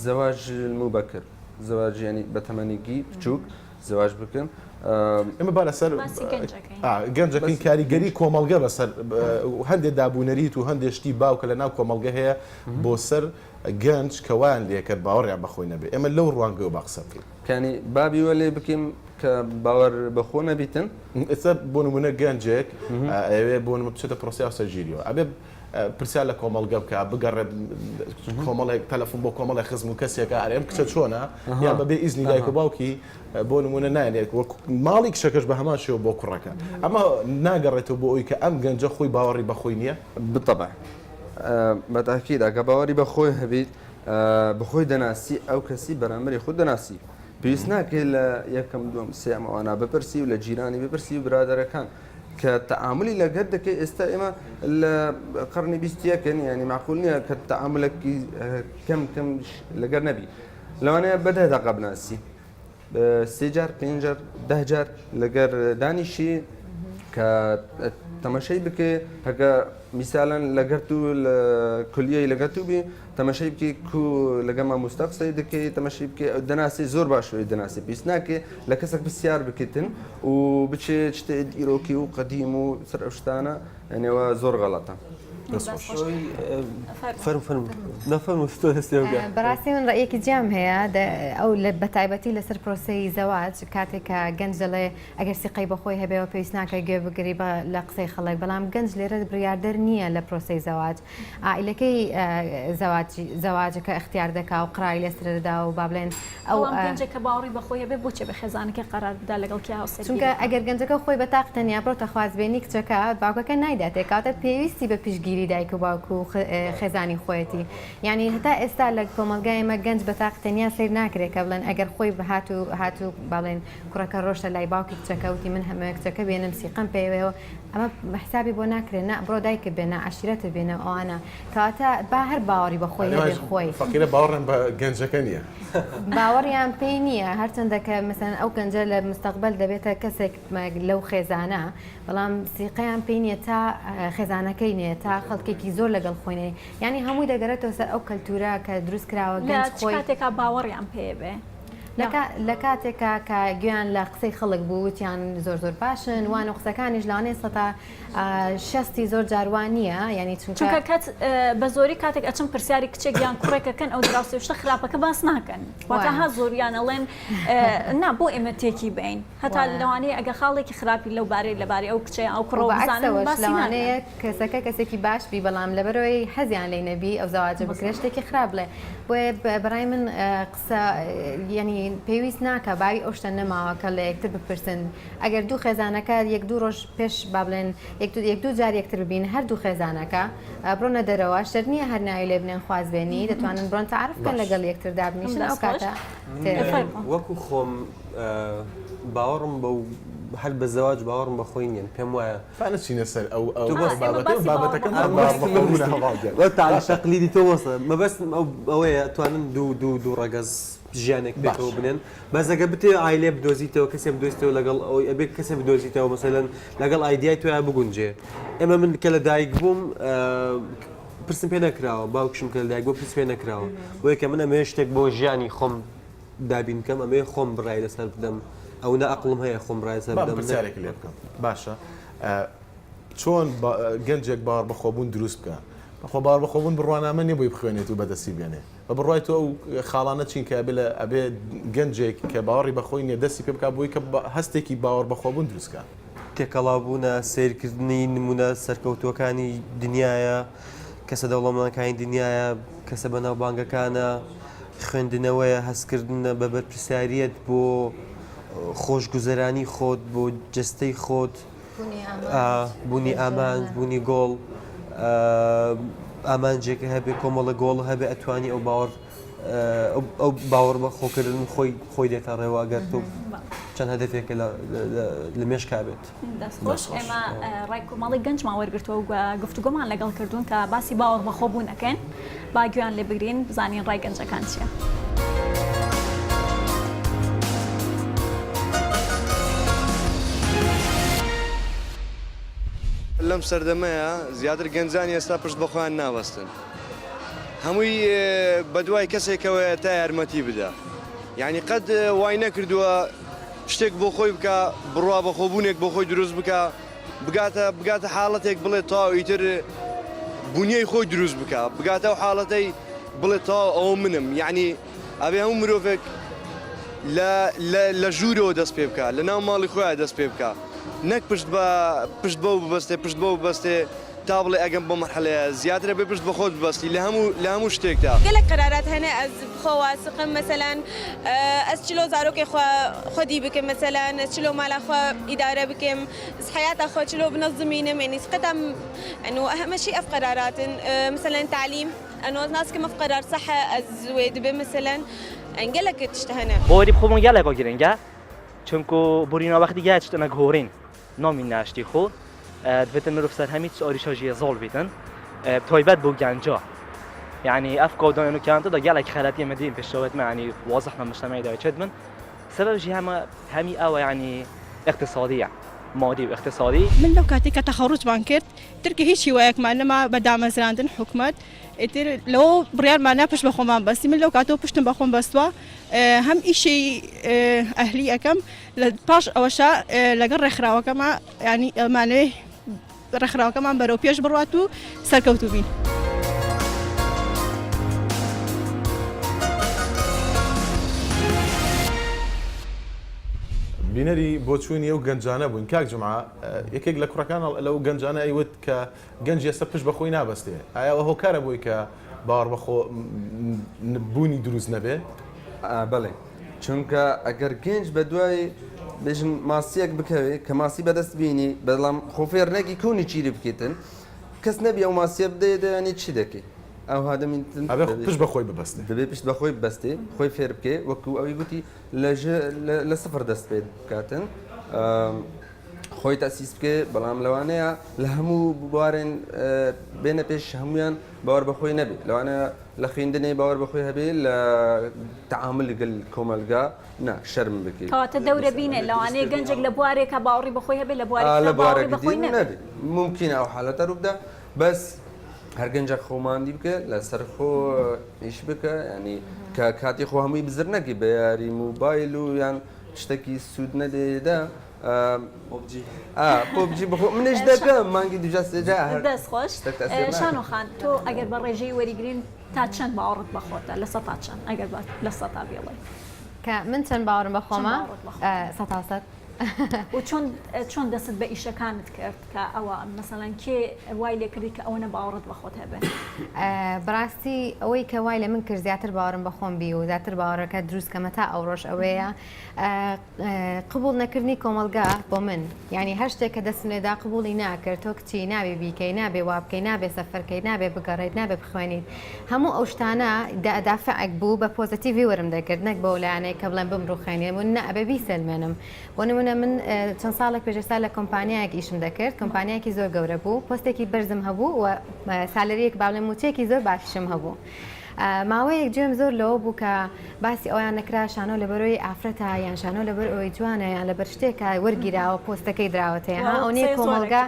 زەواج المبکر زەواج یانی بە تەمەنێکی بچووک زەواج بکەن ئێمە با لەسەر گەنجەکەین کاریگەری کۆمەڵگە بەسەر هەندێک دابوونەریت و هەندێک شتی باو کە لە ناو کۆمەڵگە هەیە بۆ سەر گەنج کە وایان لێکرد باوەڕیان بەخۆی نەبێ ئێمە لەو ڕوانگەوە با قسە بکەین. کانی بابی وە لێ بکەیم کە باوەر بە خۆ نەبیتن. ئێستا بۆ نمونە گەنجێک ئەیەوێ بۆ نمونە بچێتە پرۆسەی هاوسەرگیریەوە ئەبێ پرسیار لە کۆمەڵگە بکا بگەڕێ کۆمەڵێک تەلەفۆن بۆ کۆمەڵێک خزم و کەسێکە ئەرێ ئەم کچە چۆنە یان بەبێ ئیزنی دایک و باوکی بۆ نمونە نایەنێت وەک ماڵی کچەکەش بە هەمان شێوە بۆ کوڕەکە ئەمە ناگەڕێتەوە بۆ ئەوی کە ئەم گەنجە خۆی باوەڕی بەخۆی نییە؟ بتەبع بە تاکید ئەگە باوەری بە خۆی هەبیت بەخۆی دەناسی ئەو کەسی بەرامبەری خۆت دەناسی پێویست ناکەی لە یەکەم دووەم سێم ئەوانە بپرسی و لە جیرانی بپرسی و برادەرەکان کە تەعاملی لەگەر دەکەی ئێستا ئێمە لە قەرنی بیستیەکەن ینی معقول نییە کە تەعاملێکی کەم کەم لەگەر نەبی لەوانەیە بە دە دەقە بناسی سێ جار پێنج جار ده جار لەگەر دانیشی. کە تەمەشای بکەی هەکە میسالەن لەگەر تو لە کولیەی لەگەر تو بی تەمەشای بکەی کو لەگە مامۆستا قسەی دەکەی تەمەشای بکەی ئەو دەناسی زۆر باش وی دەناسی پێویست ناکەی لە کەسێک پرسیار بکەیتن و بچێ شتێ دیرۆکی و قەدیم و سەر ئەو شتانە یعنی ئەوە زۆر غەڵەتە. دەست خۆش. فەرموو فەرموو نا فەرموو تۆ دەست پێ بکە. بەڕاستی من ڕەئیەکی جیام هەیە ئەو بەتایبەتی لەسەر پرۆسەی زەواج کاتێک کە گەنج دەڵێ ئەگەر سیقەی بە خۆی هەبێ و پێویست ناکە گوێ بگری بە لە قسەی خەڵک بەڵام گەنج لێرە بڕیاردەر نییە لە پرۆسەی زەواج عائیلەکەی زەواج زەواجەکە ئیختیار دەکا و قراری لەسەر دەدا و با بڵێن ئەو بەڵام گەنجێک کە باوەڕی بە خۆی هەبێ بۆچی بە خێزانەکەی قەرار بدا لەگەڵ کێ هاوسەرگیری چونکە بکا؟ ئەگەر گەنجەکە خۆی بە تاق تەنیا بڕۆتە خوازبێنی کچەکە باوکەکە نایداتێ کەواتە پێویستی بە پشتگیری دایک و باوک و خێزانی خۆیەتی یانی هەتا ئێستا لە کۆمەڵگای ئێمە گەنج بە تاق تەنیا سەیر ناکرێ کە بڵێن ئەگەر خۆی هات و هات و با بڵێن کوڕەکە ڕۆشتە لای باوکی کچەکە وتی من هەمەوێ کچەکە بێنم سیقەم پێوەیەوە ئەمە حسابی بۆ ناکرێ نا بڕۆ دایکت بێنە عەشیرەتت بێنە ئەوانە کەواتە با هەر باوەڕی بە خۆی هەبێ خۆی فەقیرە باوەڕیان بە گەنجەکە نییە. باوەڕیان پێی نییە هەرچەندە کە مەسەلەن ئەو گەنجە لە مستەقبەل دەبێتە کەسێک لەو خێزانە بەڵام سیقەیان پێی نییە تا خێزانەکەی نییە تا خەڵکێکی زۆر لەگەڵ خۆی نییە یانی هەمووی دەگەرێتەوە سەر ئەو کەلتورە کە دروست کراوە گەنج خۆی لە چ کاتێکا باوەڕیان پێ بێ؟ لە کاتێکا کە گوێیان لە قسەی خەڵک بوو وتیان زۆر زۆر باشن وان و قسەکانیش لەوانەیە سەتا شەستی زۆر جار وا نییە یانی چونکە چونکە کەس بە زۆری کاتێک ئەچن پرسیاری کچێک یان کوڕێک ئەکەن ئەو دراوسێ شتە خراپەکە باس ناکەن واتە ها زۆریان ئەڵێن نا بۆ ئێمە تێکی بەین هەتا لەوانەیە ئەگە خاڵێکی خراپی لەو بارەی لەبارەی ئەو کچە یان ئەو کوڕەوە بزانن باسی ناکەن. لەوانەیە کەسەکە کەسێکی باش بی بەڵام لەبەرئەوەی حەزیان لێی نەبی ئەو زەواجە بکرێ شتێکی خراپ بڵێ بۆیە بەڕای من قسە یەنی پێویست ناکا باوی ئەو شتە نەماوە کە لە یەکتر بپرسن ئەگەر دوو خێزانەکە یەک دوو ڕۆژ پێش با بڵێن یەک دوو جار یەکتر ببین هەر دوو خێزانەکە بڕۆنە دەرەوە شەرت نییە هەر ناوی لێ بنێن خوازبێنی دەتوانن بڕۆن تەعارف بکەن لەگەڵ یەکتر دابنیشن ئەو کاتە وەکو خۆم باوەڕم بەو هەر بە زەواج باوەڕم بە خۆی نییە پێم وایە با نەچینە سەر ئەو ئەو بابەتە بابەتەکەمان باوەڕبەخۆبوونە هەڤاڵ گیان. تەقلیدی تۆ وەسە مەبەستم ئەو ئەوەیە توانن دوو دوو دوو ڕەگەز ژیانێک پێکەوە بنێن بەس ئەگەر بتێ عایلێ بدۆزیتەوە کەسێ بدۆزیتەوە لەگەڵ ئەوەی ئەبێ کەسێ بدۆزیتەوە مەسەلەن لەگەڵ ئایدیای تۆیا بگونجێ ئێمە من کە لە دایک بووم پرسم پێ نەکراوە باوکشم کە لە دایک بوو پرس پێ نەکراوە بۆیە کە من ئەمەوێ شتێک بۆ ژیانی خۆم دابین بکەم ئەمەوێ خۆم بڕای لەسەر بدەم ئەو نە ئەقڵم هەیە خۆم بڕای لەسەر با بدەم پرسیارێک لێ بکەم باشە چۆن گەنجێک باوەڕ بەخۆبوون دروست بکە خۆ باوەڕ بەخۆبوون بڕوانامە نیە بۆی بخوێنێت و بەدەستی بێنێ بە بڕوای تۆ ئەو خاڵانە چین کە ئەبێ لە ئەبێ گەنجێک کە باوەڕی بە خۆی نیە دەستی پێ بکا بۆی کە هەستێکی باوەڕ بەخۆبوون دروست کا؟ تێکەڵاوبوونە، سەیرکردنی نموونە سەرکەوتووەکانی دنیایە، کەسە دەوڵەمەندەکانی دنیایە، کەسە بەناوبانگەکانە، خوێندنەوەیە، هەستکردنە بە بەرپرسیاریەت بۆ خۆشگوزەرانی خۆت، بۆ جەستەی خۆت، بوونی ئامانج، بوونی گۆڵ، ئامانجێک هەبێ، کۆمەڵە گۆڵ هەبێ ئەتوانی ئەو باوەڕ ئەو باوەڕ بە خۆکردن خۆی خۆی دێتە ڕێوە ئەگەر تۆ چەند هەدەفێکە لە مێشکا بێت. دەستخۆش ئێمە ڕای کۆمەڵی گەنجمان وەرگرتووە و گفتوگۆمان لەگەڵ کردوون کە باسی باوەڕ بەخۆبوون ئەکەن با گوێیان لێ بگرین بزانین ڕای گەنجەکان چییە. لەم سەردەمەیا زیاتر گەنجانی ئێستا پشت بە خۆیان نابەستن هەمووی بەدوای کەسێکەوەیە تا یارمەتی بدا یعنی قەت وای نەکردووە شتێک بۆ خۆی بکا بڕوا بەخۆبوونێک بۆ خۆی دروست بکا بگاتە بگاتە حاڵەتێک بڵێ تەواو ئیتر بونیەی خۆی دروست بکا بگاتە ئەو حاڵەتەی بڵێ تەواو ئەوە منم یعنی ئەبێ هەموو مرۆڤێک لە لە لە ژوورەوە دەست پێ بکا لە ناو ماڵی خۆیان دەست پێ بکا نەک پشت بە پشت بەو ببەستێ پشت بەو ببەستێ تا بڵێ ئەگەم بۆ مەرحەلەیە زیاتر ئەبێ پشت بە خۆت ببەستی لە هەموو لە هەموو شتێکدا. گەلەک قەرارات هەنە ئەز بخۆ واسقم مەسەلەن ئەز چلۆ زارۆکێ خوە خودی بکم مەسەلەن ئەز چلۆ مالا خوە ئیدارە بکم ئەز حەیاتا خوە چلۆ بنەزمینم یەنی سقەتام ئەنو ئەهەمە شی ئەف قەراراتن مەسەلەن تەعلیم ئەنو ئەز ناسکم ئەف قەرار سەحە ئەز وێ دبم مەسەلەن گەلەک تشت هەنە. باوەری بخۆبوون گەلەک گرنگە چونکو بورینە وەختی گەلەک شتە گۆرین نامین ناشتی خو دبێتن مرۆڤ سەر هەمی چ ئاریشا ژیە زاڵ بیتن تایبەت بۆ گەنجا یعنی ئەف کۆدان و کانتە دا گەلەک خەلەتی مدین پێشەوەت ما یعنی واضح لە مجتمع دا چد من سبب ژی هەمە هەمی ئەوە یعنی اقتصادیە. مادی و اقتصادی. من لەو کاتەی کە تەخەڕوجمان کرد ئیتر کە هیچ هیوایەکمان نەما بە دامەزراندن حکومەت ئیتر لەوە بڕیارمان نا پشت بە خۆمان بەستین من لەو کاتەوە پشتم بە خۆم بەستوە هەم ئیشی ئەهلی ئەکەم لە پاش ئەوەشا لەگەڵ ڕێکخراوەکەما یانی ئەمانەوێ ڕێکخراوەکەمان بەرەو پێش بڕوات و سەرکەوتوو بین. بینەری بۆچوونی ئەو گەنجانە بووین کاک جومعە یەکێک لە کوڕەکان لەو گەنجانە ئەیوت کە گەنج ئێستا پشت بەخۆی نابەستێ ئایا ئەوە هۆکارە بۆی کە باوەڕ بەخۆ بوونی دروست نەبێ؟ بەڵێ چونکە ئەگەر گەنج بە دوای بێژن ماسیەک بکەوێ کە ماسی بەدەست بینی بەڵام خۆ فێر نەکی کونی چیری بکەیتن کەس نەبی ئەو ماسیە بدەیە دەیانی چی دەکەی ئەو هادەمینتن ئەبێ پشت بە خۆی ببەستێ دەبێ پشت بە خۆی ببەستێ خۆی فێر بکێ وەکو ئەوی گوتی لە سفر دەست پێ بکاتن خۆی تەسیس بکێ بەڵام لەوانەیە لە هەموو بوارێن بێنە پێش هەمویان باوەر بەخۆی نەبێ لەوانەیە لە خوێندنێ باوەر بەخۆی هەبێ لە تەعامل گەل کۆمەلگا نا شەرم بکەی. کەواتە دەورە بینێ لەوانەیە گەنجێک لە بوارێکا باوەڕی بەخۆی هەبێ لە بوارێکی ترا باوەڕی بەخۆی نەبێ. مومکینە ئەو حالەتە ڕووبدا بەس هەر گەنجەک خۆ ماندی بکە لەسەر خۆ ئیش بکە ینی کە کاتی خۆ هەمووی بزر نەکی بە یاری موبایل و یان شتێکی سوود نەدێدا پۆبجی ئا پۆبجی بخۆ منیش دەکەم مانگی دوجا سێجا هەر دەست خۆش شتێک تەسیر ناکە. شانۆ خان تۆ ئەگەر بە ڕێژەی وەریگرین تا چەند باوەڕت بە خۆتە لە سەتا چەند ئەگەر بە لە سەتا بیڵێی؟ کە من چەند باوەڕم بە چەند خۆمە باوەڕت بە خۆتە؟ سەتا سەد. و چۆن چۆن دەستت بە ئیشەکانت کرد کە ئەوە مەسەلەن کێ وای لێ کردی کە ئەوەنە باوەڕت بە خۆت هەبێ؟ بەڕاستی ئەوەی کە وای لە من کرد زیاتر باوەڕم بە خۆم بی و زیاتر باوەڕەکە دروست کەمە تا ئەوڕۆش ئەوەیە قبوڵ نەکردنی کۆمەڵگا بۆ من یانی هەر شتێک کە دەستم لێدا قبوڵی ناکرد تۆ کچی نابێ بیکەی نابێ وا بکەی نابێ سەفەرکەی نابێ بگەڕێیت نابێ بخوێنیت هەموو ئەو شتانە دافعێک بوو بە پۆزەتیڤی وەرم دەگرت نەک بەو لایەنەی کە بڵێم بمڕوخێنێ و نە ئەبێ بیسەلمێنم بۆ نمونە من چەند ساڵێک پێش ئێستا لە کۆمپانیایەک ئیشم دەکرد کۆمپانیایەکی زۆر گەورە بوو پۆستێکی بەرزم هەبوو و salary یەک با بڵێم مووچەیەکی زۆر باشیشم هەبوو ماوەیەک گوێم زۆر لەوە بوو کە باسی ئەویان نەکرا شانۆ لەبەرەوەی ئافرەتە یان شانۆ لەبەر ئەوەی جوانە یان لەبەر شتێکە وەرگیراوە پۆستەکەی دراوەتێ ها ئەو نیە کۆمەڵگا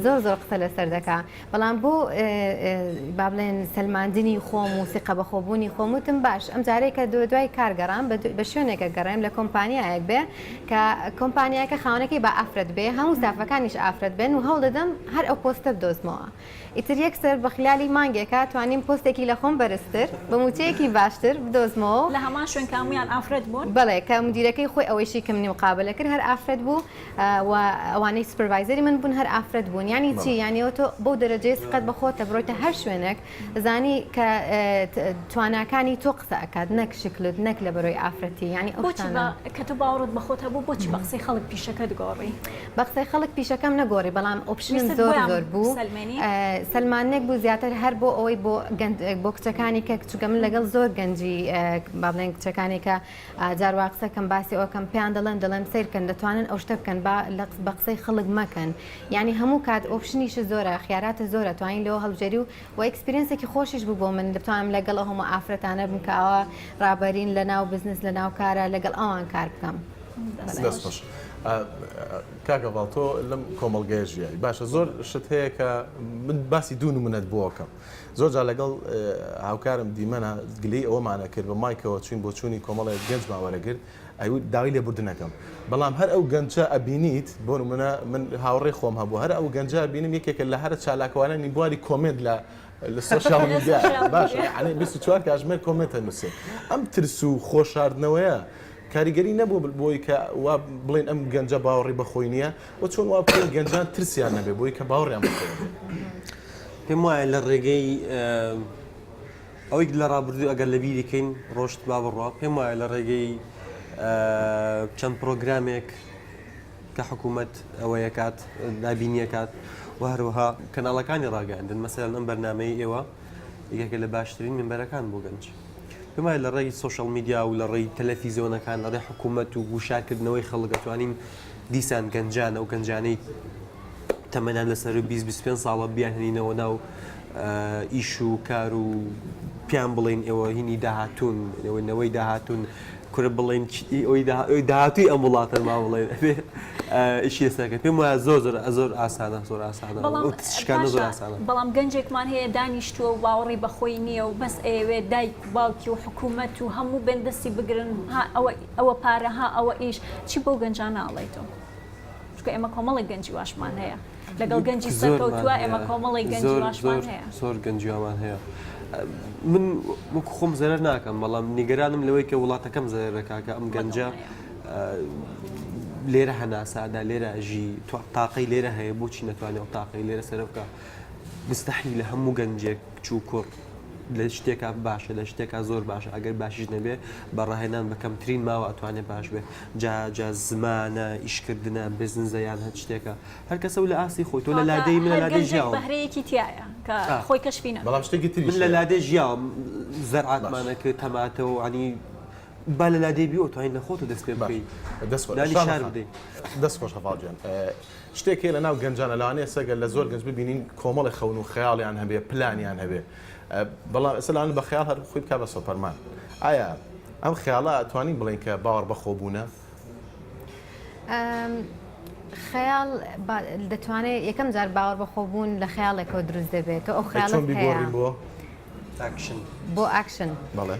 زۆر زۆر قسە لەسەر دەکا بەڵام بۆ با بڵێن سەلماندنی خۆم و سیقە بەخۆبوونی خۆم وتم باش ئەم جارەی کە دوای کار گەڕام بە شوێنێکە گەڕێم لە کۆمپانیایەک بێ کە کۆمپانیاکە خاوەنەکەی با ئافرەت بێ هەموو ستافەکانیش ئافرەت بن و هەوڵ دەدەم هەر ئەو پۆستە بدۆزمەوە ئیتر یەکسەر بە خلالی مانگێکا توانیم پۆستێکی لە خۆم بەرزتر بە مووچەیەکی باشتر بدۆزمەوە و لە هەمان شوێن کە هەموویان ئافرەت بوون؟ بەڵێ، کە مودیرەکەی خۆی ئەوەیشی کە منی مقابەلە کرد هەر ئافرەت بوو و ئەوانەی supervisor ی من بوون هەر ئافرەت بوون. یانی چی؟ یانی ئەوە تۆ بەو دەرەجەیە سقەت بە خۆتە بڕۆیتە هەر شوێنێک زانی کە تواناکانی تۆ قسە ئەکات نەک شکلت نەک لەبەرۆی ئافرەتی یانی ئەو بۆچی شتانە. بە کە تۆ باوەڕت بە خۆت هەبوو بۆچی بە قسەی خەڵک پیشەکەت گۆڕی؟ بە قسەی خەڵک پیشەکەم نەگۆڕی بەڵام option م ویستت زۆر بۆیان زۆر بوو بسەلمێنی؟ سەلماندنێک بوو زیاتر هەر بۆ ئەوەی بۆ گەنج بۆ کچەکانی کە چونکە من لەگەڵ زۆر گەنجی با بڵێن کچەکانی کە جار وا قسە کەم باسی ئەوە کەم پێیان دەڵێم دەڵێم سەیر کەن دەتوانن ئەو شتە بکەن با لە بە قسەی خەڵک مەکەن یانی هەموو کات option یشت زۆرە خیاراتت زۆرە توانین لەوە هەڵبژێری و وە experience ێکی خۆشیش بوو بۆ من بتوانم لەگەڵ ئەو هەموو ئافرەتانە بم کە ئاوا ڕابەرین لە ناو بزنس لە ناو کارە لەگەڵ ئەوان کار بکەم. دەست خۆش کاک هەڤاڵ تۆ لەم کۆمەڵگەیە ژیای باشە زۆر شت هەیە کە من باسی دوو نمونەت بۆکەم زۆر جار لەگەڵ هاوکارم دیمەنە گلەی ئەوەمانە کرد بە مایکەوە چوین بۆ چوونی کۆمەڵێک گەنجمان وەرەگرت ئەیوت داوای لێبوردن ئەکەم بەڵام هەر ئەو گەنجە ئەبینیت بۆ نمونە من هاوڕێی خۆم هەبوو هەر ئەو گەنجە ئەبینم یەکێکە لە هەرە چالاکوانانی بواری comment لە لە social media باشە یعنی 24 کاتژمێر comment ئەنووسێ ئەم ترس و خۆشاردنەوەیە کاریگەری نەبوو بۆی کە وا بڵێن ئەم گەنجە باوەڕی بەخۆی نییە و چۆن وا بکەین گەنجان ترسیان نەبێ بۆی کە باوەڕیان بەخۆی هەبێ؟ پێم وایە لە ڕێگەی ئەوەی لە ڕابردوو ئەگەر لە بیری کەین ڕۆشت با بڕوا پێم وایە لە ڕێگەی چەند پرۆگرامێک کە حکوومەت ئەوەیەکات دابینیەکات و هەروەها کەناڵەکانی ڕاگەاندن مەسەلەن ئەم بەرنمەی ئێوە یەکێکە لە باشترین منبەرەکان بۆ گەنج پێم وایە لە ڕێی social media و لە ڕێی تەلەفیزیۆنەکان لە ڕێی حکوومەت و گوشارکردنەوەی خەڵک ئەتوانین دیسان گەنجان ئەو گەنجانەی تەمەنیان لە سەروو 20 25 ساڵە بیانهێنینەوە ناو ئیش و کار و پیان بڵێین ئێوە هینی داهاتوون ئێوە نەوەی داهاتوون کورە بڵێن ئەوی داهاتووی ئەم وڵاتەن با بڵێن ئەبێ. ئیشی لەسەر پێم وایە زۆر زۆر زۆر ئاسانە زۆر ئاسانە بەڵام شکاندن زۆر باشە ئاسانە. بەڵام گەنجێکمان هەیە دانیشتووە و باوەڕی بە خۆی نییە و بەس ئەیەوێت دایک و باوکی و حکوومەت و هەموو بێن دەستی بگرن ها ئەوە ئەوە پارە ها ئەوە ئیش چی بەو گەنجانە ئەڵێی تۆ؟ چونکە ئێمە کۆمەڵێک گەنجی واشمان هەیە لەگەڵ گەنجی سەرکەوتووە ئێمە کۆمەڵێک گەنجی واشمان هەیە. زۆر گەنجی وامان هەیە. من وەکو خۆم زەرەر ناکەم بەڵام نیگەرانم لەوەی کە وڵاتەکەم زەرەر دەکا کە ئەم گەنجە لێرە هەناسادا لێرە ئەژی تاقەی لێرە هەیە بۆچی نەتوانێت ئەو تاقەی لێرە سەرە بکە مستحیلە هەموو گەنجێک کچ و کوڕ لە شتێکا باشە لە شتێکا زۆر باشە ئەگەر باشیش نەبێ بە ڕاهێنان بە کەمترین ماوە ئەتوانێ باش بێ جا جا زمانە ئیشکردنە بزنزە یان هەر شتێکە هەر کەسە و لە ئاستی خۆی تۆ لە لادێی من لە لادێ ژیاوم بەهرەیەکی تایە کە خۆی کەشفی نەکردووە بەڵام شتێکی تریش من لە لادێ ژیاوم زەرعاتمانە کرد تەماتە و عنی با لە لادێ بی ئەتوانی لە خۆتەوە دەست پێ بکەی دەست خۆش دانی شار بدەی دەست خۆش هەڤاڵ گیان شتێک هەیە لە ناو گەنجانە لەوانەیە ئێستا گەر لە زۆر گەنج ببینین کۆمەڵێ خەون و خەیاڵیان هەبێ پلانیان هەبێ بەڵام ئێستا لەوانەیە بە خەیاڵ هەر خۆی بکا بە سۆپەرمان ئایا ئەم خەیاڵە ئەتوانین بڵێین کە باوەڕ بەخۆبوونە؟ خەیاڵ دەتوانێت یەکەم جار باوەڕ بەخۆبوون لە خەیاڵێکەوە دروست دەبێت تۆ ئەو خەیاڵت چۆن بیگۆڕین بۆ ئاکشن؟ بۆ ئاکشن بەڵێ.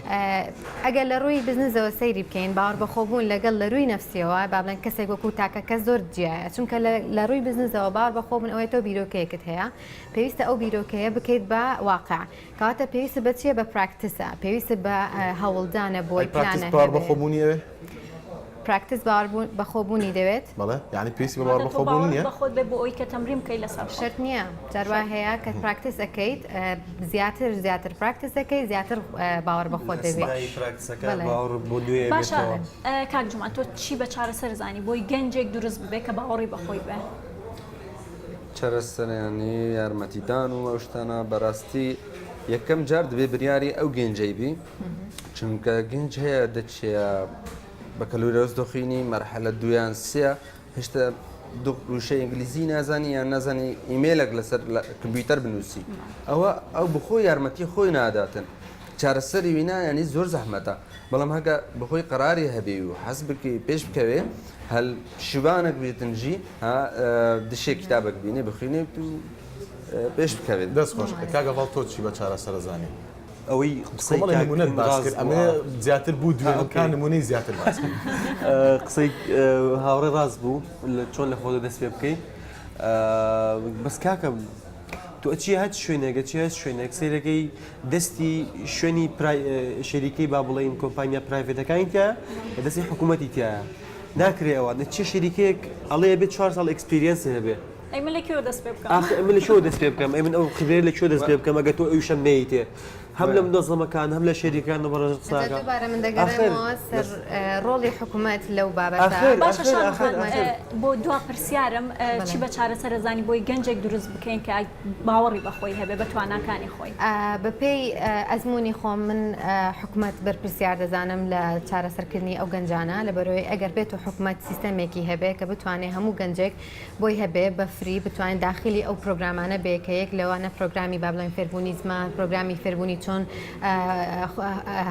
ئەگەر لە ڕووی بزنسەوە سەیری بکەین باوەڕ بەخۆبوون لەگەڵ لە رووی نەفسیەوە با بڵێن کەسێک وەکو تاکە کەس زۆر جیایە چونکە لە ڕووی بزنسەوە باوەڕ بەخۆبوون ئەوەیە تۆ بیرۆکەیەکت هەیە پێویستە ئەو بیرۆکەیە بکەیت بە واقع کەواتە پێویست بە چییە بە practice ە پێویست بە هەوڵدانە بۆی ئەی practice پلانە باوەڕ هەبێ بەخۆبوونی ئەوێ؟ practice باوەڕ بەخۆبوونی دەوێت؟ بەڵێ یانی پێویستی بە باوەڕ تۆ بەخۆبوون باوەڕت نییە؟ بە خۆت بێ بۆ ئەوەی کە تەمرین بکەی لەسەر خۆت. شەرت نییە جار وا هەیە کە practice ئەکەیت زیاتر زیاتر practice ئەکەی زیاتر باوەڕ بە خۆت دەبی. لە practice ەکە بەڵێ. باوەڕ بۆ نوێ باشە ئەبێتەوە. کاک جومعە تۆ چی بە چارەسەر زانی بۆی گەنجێک دروست ببێ کە باوەڕی بە خۆی بێ؟ چارەسەر یانی یارمەتیدان و ئەو شتانە بەڕاستی یەکەم جار دەبێ بریاری ئەو گەنجەی بی چونکە گەنج هەیە دەچێ بەکەلورێوس دەخوینی مەرحەلە دویان سێ هێشتا دوو وشەی ئینگلیزی نازانی یان نازانی ئیمێلێک لەسەر کۆمپیوتەر بنووسی ئەوە ئەو بخۆی یارمەتی خۆی ناداتن چارەسەری وینا ینی زۆر زەحمەتە بەڵام هەگە بەخۆی قەراری هەبێ و حەز بکەی پێش بکەوێ هەل شوانێک بێتنجی ها دشێ کتابێک بینێ بخوێنێت و پێش بکەوێت. دەست خۆش کاک هەڤاڵ تۆ چی بە چارەسەرە زانی؟ ئەوەی قسەی کۆمەڵێ کاک نمونەت باس ڕاست کرد بوو ئەمەوێ زیاتر بوو دوێنم ئۆکەی. کا نمونەی زیاتر باس کەین. قسەی هاوڕێ ڕاست بوو لە چۆن لە خۆتەوە دەست پێ بکەی بەس کاکە تۆ ئەچی هەچ شوێنێک ئەچی هەچ شوێنێک سەیرەکەی دەستی شوێنی شەریکەی با بڵێین کۆمپانیا private ەکانی تایە دەستی حکوومەتی تایە ناکرێ ئەوە چه شەریکەیەک ئەڵێ بێ چوار ساڵ experience هەبێ ئەی من لە کوێوە دەست پێ بکەم؟ ئاخر ئەمن لە کوێوە دەست پێ بکەم؟ ئەی من ئەو خبرەیە لە کوێ دەست پێ بکەم ئەگەر تۆ ئەویشم نەیتێ؟ هەم لە منەزەمەکان هەم لە شەریکان و بەڕێز ئینجا قساکە دووبارە من ئاخر دەگەڕێمەوە سەر ڕۆڵی حکومەت لەو بابەتە. ئاخر باشە ئاخر شانۆ ئاخر خان ئاخر بۆ دوا پرسیارم چی بەڵێ. بە چارەسەر ئەزانی بۆی گەنجێک دروست بکەین کە باوەڕی بە خۆی هەبێ بە تواناکانی خۆی؟ بەپێی ئەزموونی خۆم من حکومەت بەرپرسیار دەزانم لە چارەسەرکردنی ئەو گەنجانە لەبەرئەوەی ئەگەر بێت و حکومەت سیستەمێکی هەبێ کە بتوانێ هەموو گەنجێک بۆی هەبێ بە free بتوانێت داخلی ئەو پرۆگرامانە بێ کە یەک لەوانە پرۆگرامی با بڵێن فێربوونی زمان پرۆگرامی فێربوونی چۆن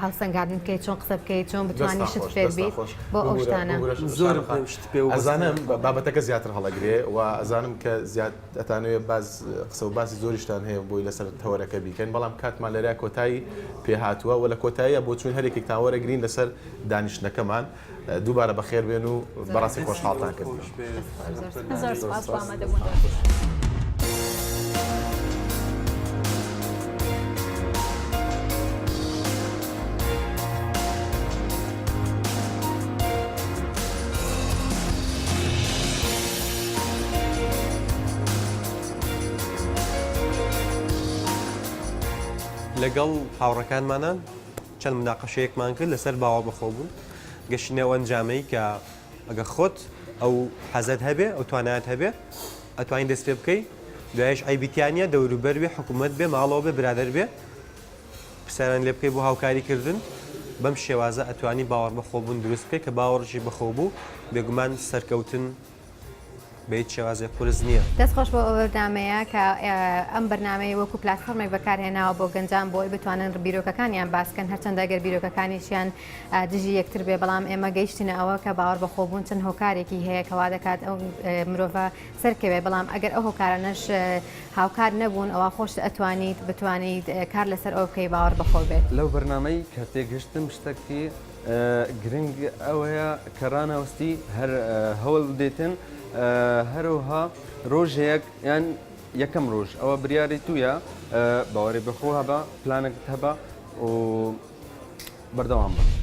هەڵسەنگاندن بکەیت چۆن قسە بکەیت چۆن بتوانانی شت فێر بیت بۆ ئەو شتانە زۆرم پێم شت پێ ئەزانم بابەتەکە زیاتر هەڵەگرێ و ئەزانم کە زیاد ئەتانەوێ باز قسە و باسی زۆریشتان هەیە بۆی لەسەر تەوەرەکە بیکەن بەڵام کاتمان لەرا کۆتایی پێهاتووە و لە کۆتاییە بۆچوون هەرێکێکتان وەرەگرین لەسەر دانیشتنەکەمان دووبارە بەخێر بێن و بەڕاستی خۆشحاڵتان کردین. زۆر سپاس بۆ ئامادەبوون. لەگەڵ هاوڕەکانمانان چەند مناقەشەیەکمان کرد لەسەر باوەڕ بەخۆبوون، گەشتینە ئەو ئەنجامەی کە ئەگەر خۆت ئەو حەزەت هەبێ، ئەو توانایەت هەبێ، ئەتوانی دەست پێ بکەی، دوایش عەیبی تیا نییە، دەوروبەر بێ، حکوومەت بێ، ماڵەوە بێ، برادەر بێ، پرسیاریان لێ بکەی بۆ هاوکاری کردن، بەم شێوازە ئەتوانی باوەڕ بەخۆبوون دروست بکەی، کە باوەڕیشی بەخۆ بوو، بێگومان سەرکەوتن. بە هیچ شێوازێک قورس نییە. دەست خۆش بۆ ئەو بەرنامەیە کە ئەم بەرنامەی وەکو پلاتفۆرمێک بەکارهێناوە بۆ گەنجان بۆ ئەوەی بتوانن بیرۆکەکانیان باس کەن هەرچەندە گەر بیرۆکەکانیشیان دژی یەکتر بێ بەڵام ئێمە گەیشتینە ئەوە کە باوەڕ بەخۆبوون چەند هۆکارێکی هەیە کە وا دەکات ئەو مرۆڤە سەرکەوێ بەڵام ئەگەر ئەو هۆکارانەش هاوکار نەبوون ئەوا خۆشت ئەتوانیت بتوانیت کار لەسەر ئەوە بکەی باوەڕ بەخۆ بێت. لەو بەرنامەی کە تێگەشتم شتەکی گرنگ ئەوەیە کە ڕانەوەستی هەر هەوڵ بدەیتن هەرەوها ڕۆژێک یان یەکەم ڕۆژ ئەوە بریاری تویە باوەڕی بەخۆ هەبە پلانەکەت هەبە و بەردەوام بە.